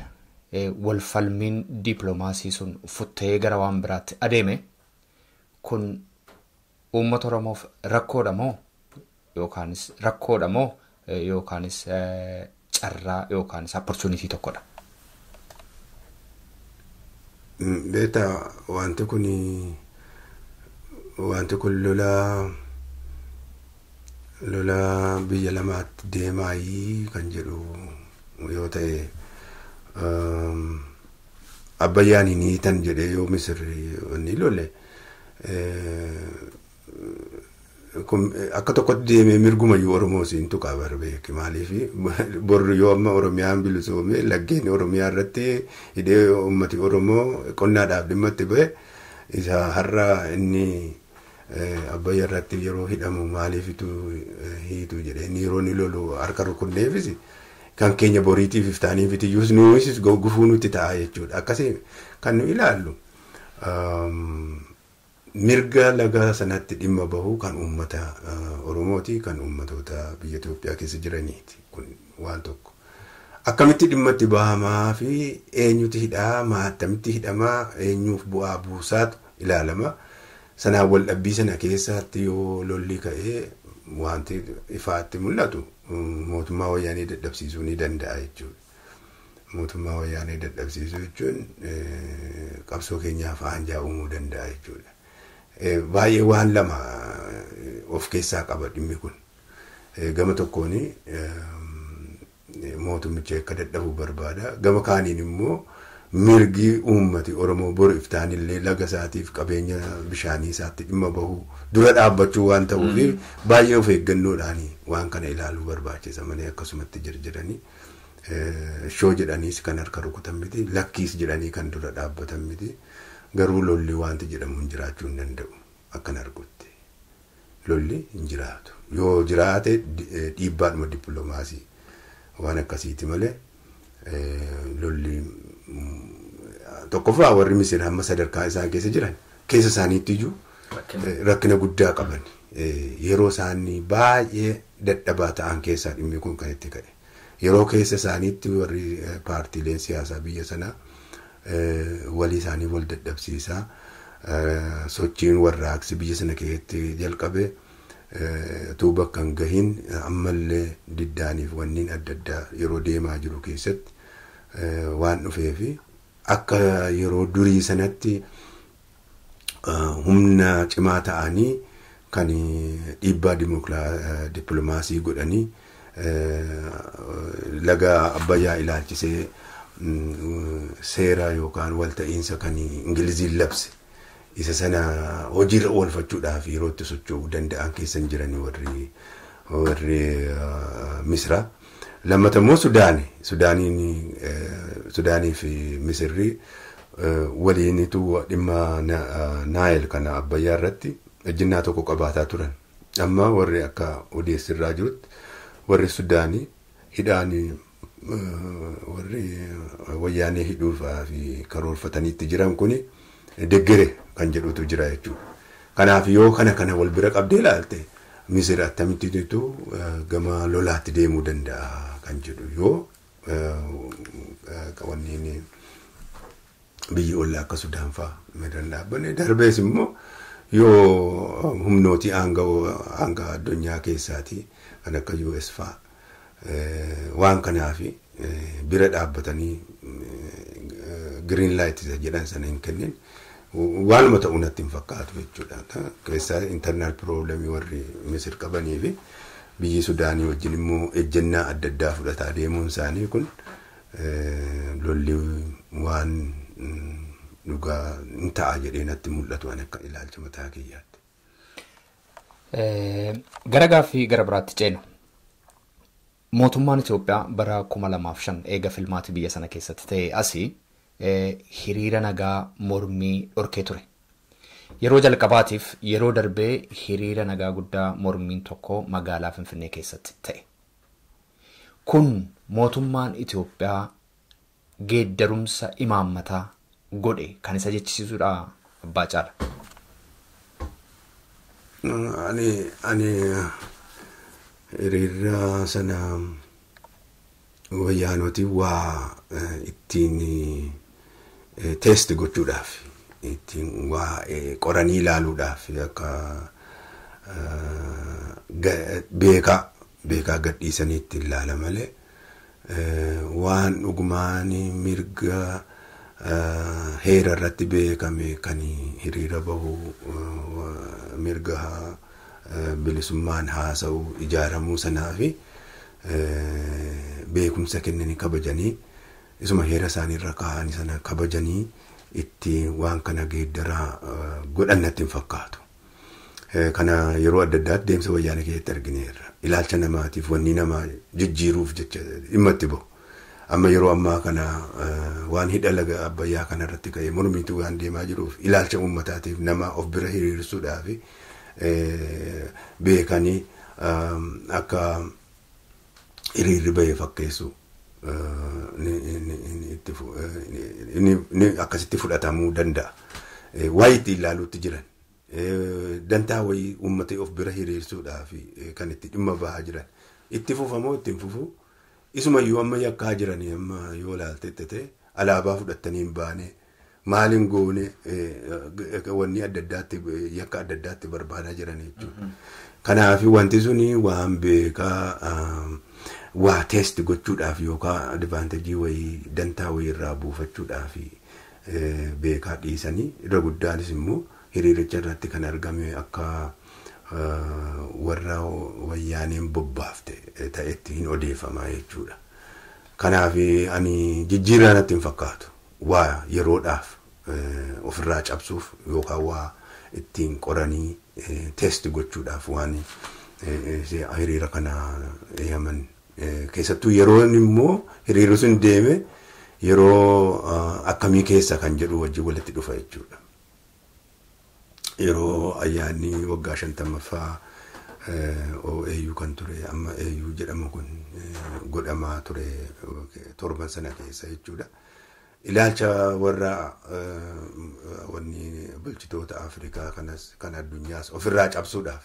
wal falmiin dippiloomaasii sun futtee gara waan biraatti adeeme, kun uummata Oromoof rakkoodha moo yookaanis rakkoodha moo yookaanis carraa yookaanis opportunity tokkodha? Beektaa, wanti kun lola biyya lamaatti deemaayii kan jedhu yoo ta'e, Abbayyaan hin hiitan jedhee yoo Misir inni lole, akka tokkotti deemee mirgumayyuu Oromoo siin tuqaa barbeeki. Maaliif, borru yoo amma Oromiyaan bilisoome laggeen Oromiyaa irratti hidhee uummati Oromoo qonnaadhaaf dhimma itti ba'e, isa har'a inni Abbayyaa irratti yeroo hidhamu maaliifitu hiitu jedhee inni yeroo inni lolu harka rukunneefis, kan keenya boriitiif iftaaniif iyyuu nuusis gufuu nutti ta'a jechuudha. Akkasii kan nu ilaallu mirga laga sanatti dhimma bahuu kan uummata Oromooti, kan uummatoota biyya Itoophiyaa keessa jiraniiti, kun waan tokko. Akkamitti dhimma itti bahamaa fi eenyutu hidhaa, attamitti hidhamaa, eenyuuf bu'aa buusaatu ilaalama. Sanaan wal dhabbii sana keessatti yoo lolli ka'ee, wanti ifaatti mul'atu mootummaa Wayyaanee dadhabsiisuu ni danda'a jechuudha. Mootummaa Wayyaanee dadhabsiisuu jechuun qabsoo keenyaaf aanjaa uumuu danda'a jechuudha. Baay'ee waan lama of keessaa qaba dhimmi kun. Gama tokkoon mootummicha akka dadhabu barbaada. Gama kaaniin immoo mirgi uummati Oromoo boru iftaanillee laga isaatiif qabeenya bishaanii isaatti dhimma bahuu dura dhaabbachuu waan ta'uuf, baay'ee of eeggannoodhaan waan kana ilaaluu barbaachisa malee akkasumatti jirjiranii shoo jedhaniis kan harka rukutan miti, lakkiis jedhanii kan dura dhaabbatan miti. Garuu lolli wanti jedhamu hin jiraachuu hin danda'u akkan argutti. Lolli hin jiraatu. Yoo jiraate dhiibbaadhuma dippiloomaasii waan akkasiiti malee lolli tokkoffaa warri Misir hamma sadarkaa isaan keessa jiran keessa isaaniitti iyyuu rakkina guddaa qaban. Yeroo isaan baay'ee dadhabaa ta'an keessaa dhimmi kun kan itti ka'e. Yeroo keessa isaaniitti warri paartiileen siyaasaa biyya sanaa walii isaanii wal dadhabsiisaa, sochiin warraaqsi biyya sana keessatti jalqabe utuu bakka hin gahin ammallee diddaaniif wanniin adda addaa yeroo deemaa jiru keessatti waan dhufeefi, akka yeroo durii sanatti humna cimaa ta'anii kan dhiibbaa dippiloomaasii godhanii laga Abbayyaa ilaalchisee seera yookaan walta'iinsa kan Ingiliziin labse isa sana hojiirra oolfachuudhaaf yeroo itti socho'uu danda'an keessa hin jiranii warri Misra. Lammata immoo Sudaani. Sudaaniin, Sudaanii fi Misirri waliinitu dhimma Naayil kana Abbayyaa irratti ejjennaa tokko qabaataa turan. Amma warri akka odeessirraa jirutti warri Sudaanii hidhaan warri Wayyaanee hidhuuf fi karoorfataniitti jiran kuni deggere kan jedhutu jira jechuudha. Kanaaf yoo kana wal bira qabdee ilaalte, Misir akkamittiitu gama lolaatti deemuu danda'a kan jedhu, yoo wanneen biyyi ollaa akka Sudaan fa'aa miidhaan dhaabbanne, darbees immoo yoo humnootii aangoo addunyaa keessaatii kan akka US fa'aa waan kanaaf bira dhaabbatanii green light jedhan sana hin kennin, waanuma ta'uu natti hin fakkaatu jechuudha. Keessaa internal problemii warri Misir qabanii fi biyyi Sudaanii wajjin immoo ejjennaa adda addaa fudhataa deemuun isaanii kun lolli waan Dhugaa hin ta'a jedhee natti mul'atu waan akka ilaalcha mataa kiyyaatti. Gara gaaffii gara biraatti ceenu. Mootummaan Itoophiyaa bara 2005 eega filmaati biyya sana keessatti ta'e asii hiriira nagaa mormii dhorkee ture. Yeroo jalqabaatiif yeroo darbee hiriira nagaa guddaa mormiin tokko magaalaa Finfinnee keessatti ta'e. Kun mootummaan Itoophiyaa geeddarumsa imaammataa godhe kan isa jechisiisudha Abbaa Caala. Ani hiriira sana wayyaanoti waa ittiin test gochuudhaaf, ittiin waa qoranii ilaaluudhaaf akka beekaa gadhiisanii ittiin ilaala malee waan dhugumaan mirga heera irratti beekame kan hiriira bahu, mirga bilisummaan haasa'u, ijaaramuu sanaa fi beekumsa kennanii kabajanii isuma heera isaanii irra kaa'anii sana kabajanii itti waan kana geeddaraa godhan natti hin fakkaatu. Kana yeroo adda addaatti deemsa wayyaanee keessatti argineerra. Ilaalcha namaatiif wanni namaa jijjiiruuf jecha dhimma itti bahu. Amma yeroo ammaa kana waan hidha laga Abbayyaa kana irratti ka'ee mormiitu waan deemaa jiruuf ilaalcha uummataatiif nama of bira hiriirsuudhaaf beekanii akka hiriirri bahee fakkeessu akkasitti fudhatamuu danda'a. Waa itti ilaaluutti jiran dantaa wayii uummata of bira hiriirsuudhaaf kan itti dhimma bahaa jiran itti fufamoo ittiin fufuu isumayyuu amma yakkaa jiranii amma yoo ilaalte ta'e alaabaa fudhatanii hin baane maaliin goone wanni adda addaatti yakka adda addaatti barbaadaa jiran jechuudha. Kanaaf wanti suni waan beekaa waa test gochuudhaaf yookaan advaanteejii wayii dantaa wayii irraa buufachuudhaaf beekaa dhiisanii irra guddaanis immoo hiriiricha irratti kan argame akka warra wayyaaneen bobbaafte ta'etti hin odeeffamaa jechuudha. Kanaaf ani jijjiirraa natti hin fakkaatu. Waa yeroodhaaf ofirraa cabsuuf yookaan waa ittiin qoranii test gochuudhaaf waan hiriira kana eeyyaman. Keessattuu yeroo immoo hiriirri sun deeme yeroo akkamii keessa kan jedhu wajjin walitti dhufa jechuudha. Yeroo ayyaanni waggaa 50ffaa OAU kan ture amma AU jedhamu kun godhamaa ture torban sana keessa jechuudha. Ilaalcha warra wanni bulchitoota Afrikaa kanas kan addunyaas ofirraa cabsuudhaaf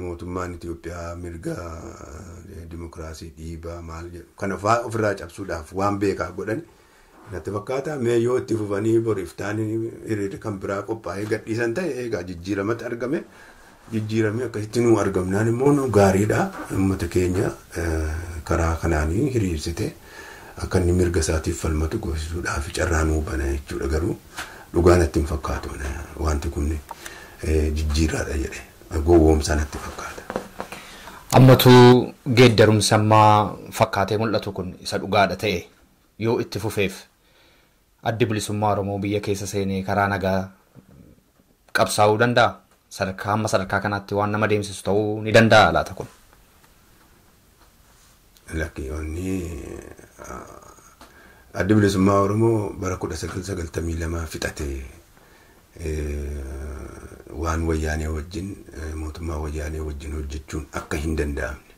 mootummaan Itoophiyaa mirga dimokiraasii dhiibaa maal jedhu kan ofirraa cabsuudhaaf waan beekaa godhan natti fakkaata. Mee yoo itti fufanii bor iftaan hiriirri kan biraa qophaa'ee gadhiisan ta'e egaa jijjiiramatti argame jijjiiramni akkasitti nu argamnaan immoo nu gaariidha. Uummata keenya karaa kanaanii hiriirsite akka inni mirga isaatiif falmatu goosisuudhaaf carraa nuu bana jechuudha. Garuu dhugaa natti hin fakkaatu wanti kun jijjiirraadha jedhe gowwoomsaa natti fakkaata. Ammatu geeddarumsa ammaa fakkaatee mul'atu kun isa dhugaadha ta'e yoo itti fufeef addi bilisummaa Oromoo biyya keessa seenee karaa nagaa qabsaa'uu danda'a? Sadarkaa hamma sadarkaa kanaatti waan nama deemsisu ta'uu ni danda'a laata kun? Lakkiyoonni addi bilisummaa Oromoo bara 1992 fixate waan wayyaanee wajjin mootummaa wayyaanee wajjin hojjechuun akka hin danda'amne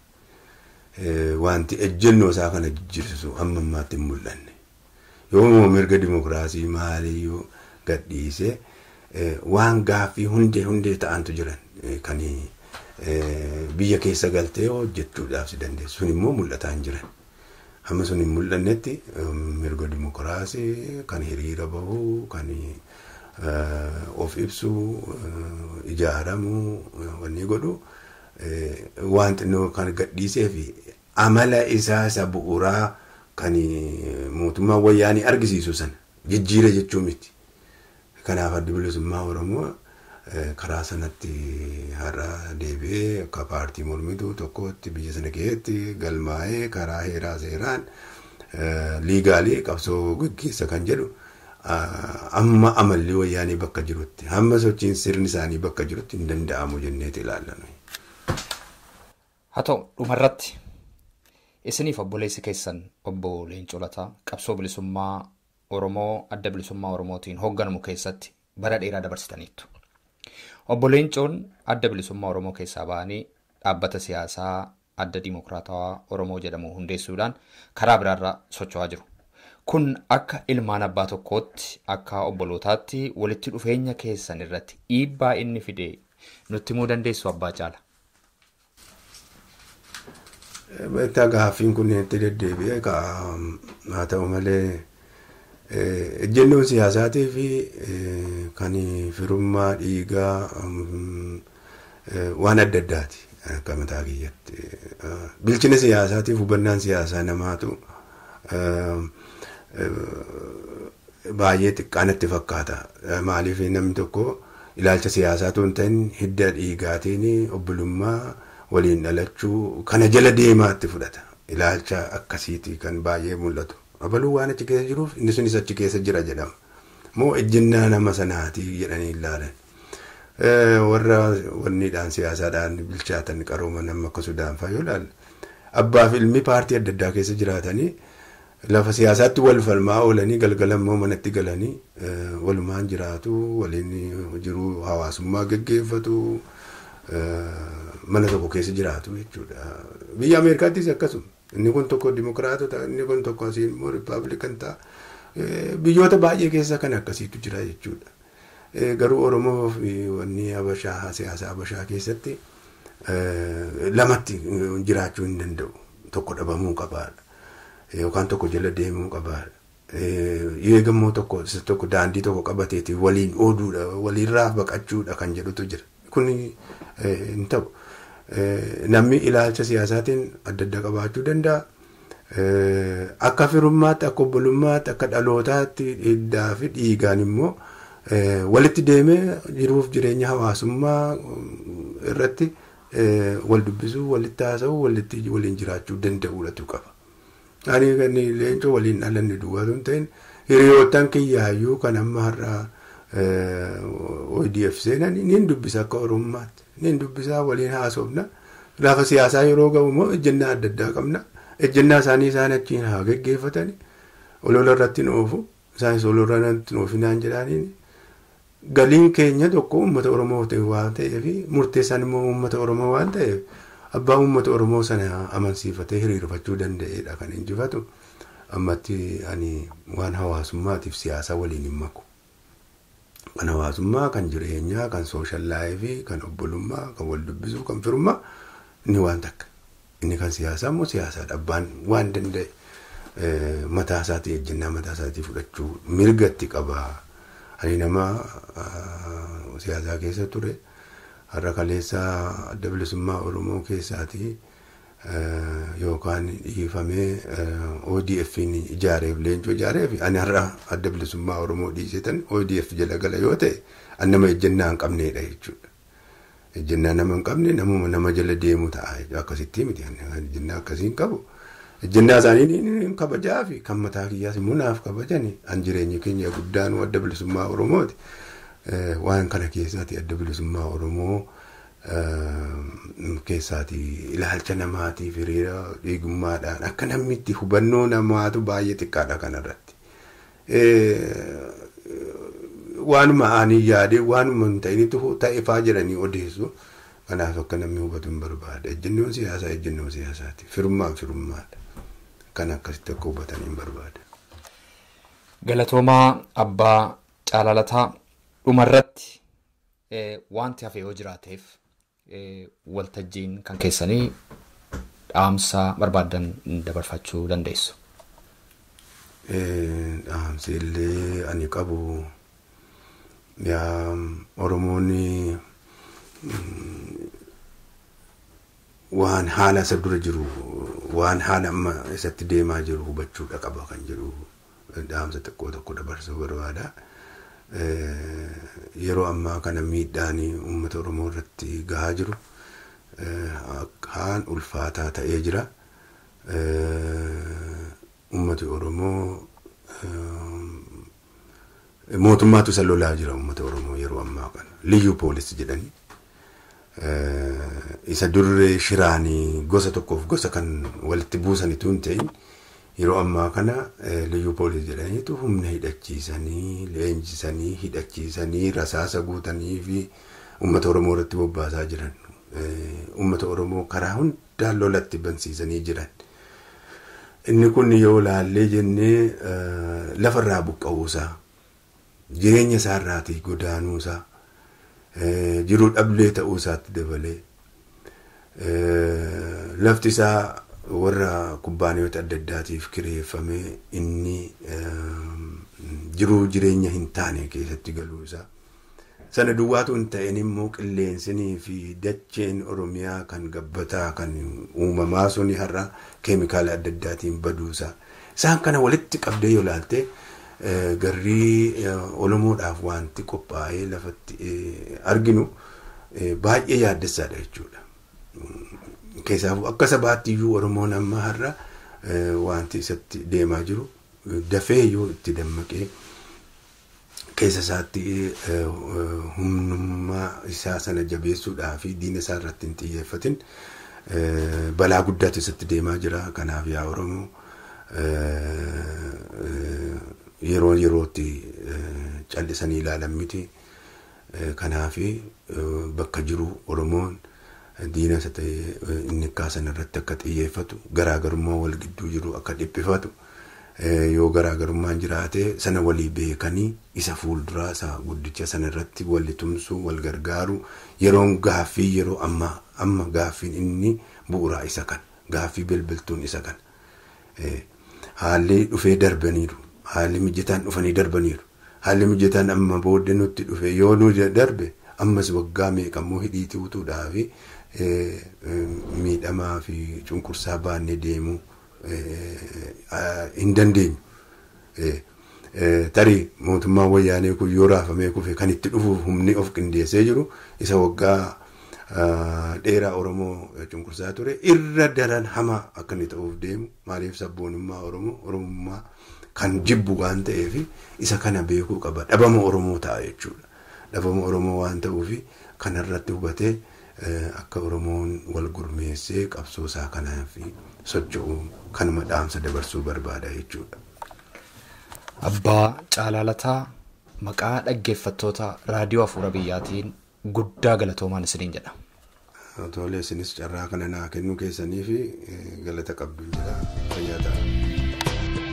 wanti ejjennoo isaa kana jijjiirsisu amma ammaatti hin mul'anne. Yoo mirga dimokiraasii maaliyyuu gadhiise waan gaaffii hundee ta'antu jiran kan biyya keessa galtee hojjechuudhaaf si dandeessu sun immoo mul'ataa hin jiran. Hamma sun hin mul'annetti mirga dimokiraasii kan hiriira bahu kan of ibsu ijaaramuu wanni godhu waan xinnoo kan gadhiisee fi amala isaa isa bu'uuraa kan mootummaa wayyaanii argisiisu sana jijjiira jechuu miti. Kanaaf addi bilisummaa Oromoo karaa sanatti har'a deebi'ee akka paartii mormituu tokkotti biyya sana keessatti galmaa'ee karaa heeraa seeraan Legally qabsoo gaggeessa kan jedhu amma amalli wayyaanii bakka jirutti hamma sochiin sirni isaanii bakka jirutti hin danda'amu jenneeti ilaalla. Haa ta'u dhumarratti isiniif obboleessi keessan obbo Leencoo Lataa qabsoo bilisummaa Oromoo adda bilisummaa Oromootiin hoogganamu keessatti bara dheeraa dabarsitaniittu. Obbo Leencoon adda bilisummaa Oromoo keessaa ba'anii dhaabbata siyaasaa adda Dimokiraatawaa Oromoo jedhamu hundeessuudhaan karaa biraarra socho'aa jiru. Kun akka ilmaan abbaa tokkootti akka obbolootaatti walitti dhufeenya keessan irratti dhiibbaa inni fide nutti himuu dandeessu abbaa caala. Beektaa gaaffiin kun itti deddeebi'ee haa ta'u malee ejjennoon siyaasaatii fi kan firummaa dhiigaa waan adda addaati akka mataa kiyyatti. Bilchina siyaasaatiif hubannaan siyaasaa namaatu baay'ee xiqqaa natti fakkaata. Maaliif namni tokko ilaalcha siyaasaatu hin ta'in hidda dhiigaatiin obbolummaa waliin dhalachuu kana jala deemaa itti fudhata. Ilaalcha akkasiiti kan baay'ee mul'atu. Abaluu waan achi keessa jiruuf inni sunis achi keessa jira jedhama. Moo ejjennaa nama sanaati jedhanii ilaalan. Warra wanniidhaan siyaasaadhaan bilchaatan qarooma nama akka Sudaan fa'aa yoo ilaalle abbaa fi ilmi paartii adda addaa keessa jiraatanii lafa siyaasaatti wal falmaa oolanii galgala immoo manatti galanii walumaan jiraatu waliin jiruu hawaasummaa geggeeffatu mana tokko keessa jiraatu jechuudha. Biyya Ameerikaattis akkasuma. Inni kun tokko dimokiraatota inni kun tokko asiin immoo rippaabilikan ta'a. Biyyoota baay'ee keessa kan akkasiitu jira jechuudha. Garuu Oromoo fi wanni Habashaa siyaasa Habashaa keessatti lamatti jiraachuu hin danda'u. Tokko dhabamuu qabaadha. Yookaan tokko jala deemuu qabaadha. Eegammoo tokko isa tokko daandii tokko qabateeti waliin ooduudha waliirraa baqachuudha kan jedhutu jira. Kun hin ta'u. Namni ilaalcha siyaasaatiin adda adda qabaachuu danda'a. Akka firummaatti, akka obbolummaatti, akka dhalootaatti hiddaa fi dhiigaan immoo walitti deemee jiruuf jireenya hawaasummaa irratti wal dubbisuu, walitti haasa'uu, walitti waliin jiraachuu danda'uudhatu qaba. Ani kan Leencoo waliin dhalanne duwwaa osoo hin ta'in hiriyoottan kiyyaayyuu kan amma har'a ODF seenan niin dubbisa akka Oromummaatti. Niin dubbisaa waliin haasofna. Lafa siyaasaa yeroo ga'u immoo ejjennaa adda addaa qabna. Ejjennaa isaanii isaan achiin haa geggeeffatani. Olola irratti hin oofu. Isaanis olola irratti hin oofinaan jedhaniin. Galiin keenya tokko uummata Oromoo ta'e waan ta'eef murteessaan immoo uummata Oromoo waan ta'eef abbaa uummata Oromoo sana amansiifatee hiriirfachuu danda'edha kan injifatu. Ammatti ani waan hawaasummaatiif siyaasa waliin hin maku. Kan hawaasummaa, kan jireenyaa, kan social life, kan obbolummaa, kan wal dubbisuu, kan firummaa inni waan takka. Inni kan siyaasaa immoo siyaasaadha. Abbaan waan danda'e mataa isaatii ejjennaa mataa isaatii fudhachuu mirgatti qaba. Ani nama siyaasaa keessa ture. Har'a kaleessa adda bilisummaa Oromoo keessaatii yookaan dhiifamee ODF ijaareef Leencoo ijaareef ani har'a adda bilisummaa Oromoo dhiisetan ODF jala gala yoo ta'e ani nama ejjennaa hin qabneedha jechuudha. Ejjennaa nama hin qabne namuma nama jala deemu ta'a akkasitti miti ejjennaa akkasii hin qabu. Ejjennaa isaanii ni kabajaa fi kan mataa kiyyaas immoo naaf kabajani an jireenyi keenya guddaan adda bilisummaa Oromooti. Waan kana keessaati adda bilisummaa Oromoo keessaati ilaalcha namaatiif hiriira dhiigummaadhaan akka namni itti hubannoo namaatu baay'ee xiqqaadha kanarratti. Waanuma ani yaadee waanuma hin ta'initu ta'e faa jedhanii odeessu. Kanaaf akka namni hubatu hin barbaada. Ejjennoon siyaasaa ejjennoo siyaasaati. Firummaan firummaadha. Kan akkasitti akka hubatan hin barbaada. Galatoomaa abbaa Caalaa Lataa dhumarratti wanti hafe yoo jiraateef waltajjiin kan keessanii dhaamsa barbaadan dabarfachuu dandeessu. Dhaamsi illee ani qabu yaa Oromoonni waan haala isa dura jiru waan haala amma isatti deemaa jiru hubachuudha qaba kan jedhu dhaamsa xiqqoo tokko dabarsuu barbaada. Yeroo ammaa kana miidhaan uummata Oromoo irratti gahaa jiru akkaan ulfaataa ta'ee jira. Uummati Oromoo mootummaatu isa lolaa jira uummata Oromoo yeroo ammaa kana. Liyyuu poolisii jedhanii isa durree shiraanii gosa tokkoof gosa kan walitti buusanitu hin ta'in yeroo ammaa kana liyyuu poolisii jedhaniitu humna hidhachiisanii leenjisanii hidhachiisanii rasaasa guutanii fi uummata Oromoo irratti bobbaasaa jiran. Uummata Oromoo karaa hundaan lolatti bansiisanii jiran. Inni kun yoo laallee jennee lafarraa buqqa'uusaa, jireenya isaarraatii godaanuusaa, jiruu dhablee ta'uusaatti dabalee lafti isaa warra kubbaaniyoota adda addaatiif kireeffamee inni jiruu jireenya hin taane keessatti galuusaa. Sana duwwaatu hin ta'in immoo qilleensinii fi dacheen Oromiyaa kan gabbataa kan uumamaa suni har'a keemikaala adda addaatiin baduusaa. Isaan kana walitti qabdee yoo ilaalte garrii Oromoodhaaf wanti qophaa'ee lafatti arginu baay'ee yaaddessaadha jechuudha. Keessaafuu akka sabaatti iyyuu Oromoon amma har'a wanti isatti deemaa jiru dafee yoo itti dammaqee keessa isaatti humnummaa isaa sana jabeessuudhaa fi diina isaa irratti hin xiyyeeffatin balaa guddaatu isatti deemaa jira. Kanaaf yaa Oromoo yeroo yerootti callisanii ilaalan miti. Kanaaf bakka jiru Oromoon diina isa ta'ee inni kaasan irratti akka xiyyeeffatu garaagarummaa wal gidduu jiru akka dhiphifatu. Yoo garaagarummaan jiraate sana walii beekanii isa fuulduraa isa guddicha sana irratti walli tumsuu wal gargaaru yeroon gaaffii yeroo amma amma gaaffiin inni bu'uuraa isa kana gaaffii bilbiltuun isa kana. Haalli dhufee darbaniiru haalli mijataan dhufanii darbaniiru haalli mijataan amma booddee nutti dhufe yoo nu darbe ammas waggaa meeqammoo hidhiitii utuudhaa fi miidhamaa fi cunqursaa baannee deemuu hin dandeenyu. Tarii mootummaan wayyaanee kun yoo raafamee kufe kan itti dhufuuf humni of qindeessee jiru isa waggaa dheeraa Oromoo cunqursaa ture irra daran hamaa akka inni ta'uuf deemu maaliif sabboonummaa Oromoo Oromummaa kan jibbu waan ta'eef isa kana beekuu qaba. Dhabama Oromoo ta'a jechuudha. Dhabama Oromoo waan ta'uuf kanarratti hubatee akka Oromoon wal gurmeessee qabsoo isaa kanaaf socho'u kanuma dhaamsa dabarsuu barbaada jechuudha. Abbaa Caalaa Lataa maqaa dhaggeeffattoota raadiyoo Afuura Biyyaatiin guddaa galatoomaan isiniin jedha. Tolee, isinis carraa kana naa kennuu keessanii fi galata qabdu jedha. Fayyaa ta'a.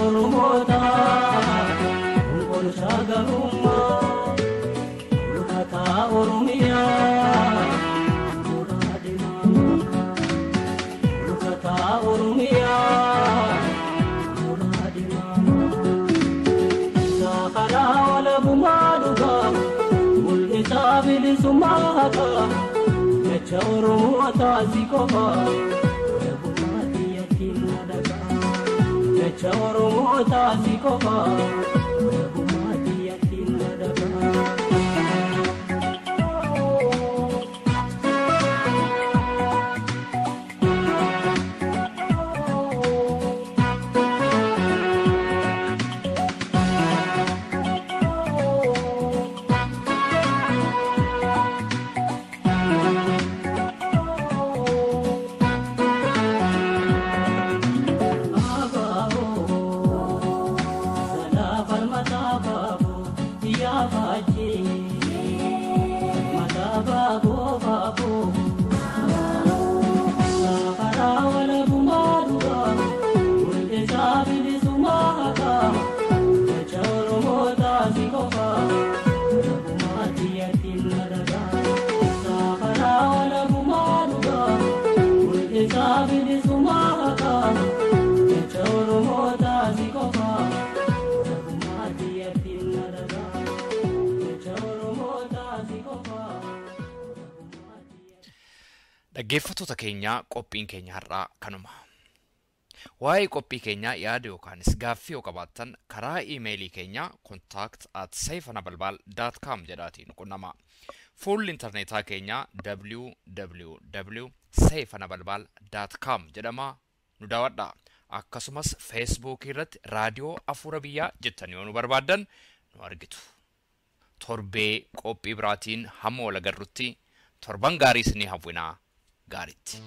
Oromoota Onkolchaa garummaa Mul'ataa Oromiyaa Mooraa deemaa Mul'ataa Oromiyaa Mooraa deemaa Sakaraa walabumaa dhugaa Mul'isaa bilisummaa haqaa Jecha Oromoota si qofaa Walabumaa xiyyatiin na dhagaa Jecha Oromoota si qofaa Walabumaa xiyyatiin na dhagaa. Dhaggeeffattoota keenyaa qophiin keenya har'aa kanuma. Waa'ee qophii keenyaa yaada yookaanis gaaffii yoo qabaattan karaa iimeelii keenyaa contact@seifanabalbal.com jedhaatiin qunnama. Fuulli intarneetaa keenyaa www.seifanabalbal.com jedhama nu daawwadha. Akkasumas feesbuukii irratti raadiyoo Afuura Biyyaa jettanii yoo nu barbaaddan nu argitu. Torbee qophii biraatiin hamma wal agarrutti torban gaarii isinii hawwinaa gaariitti.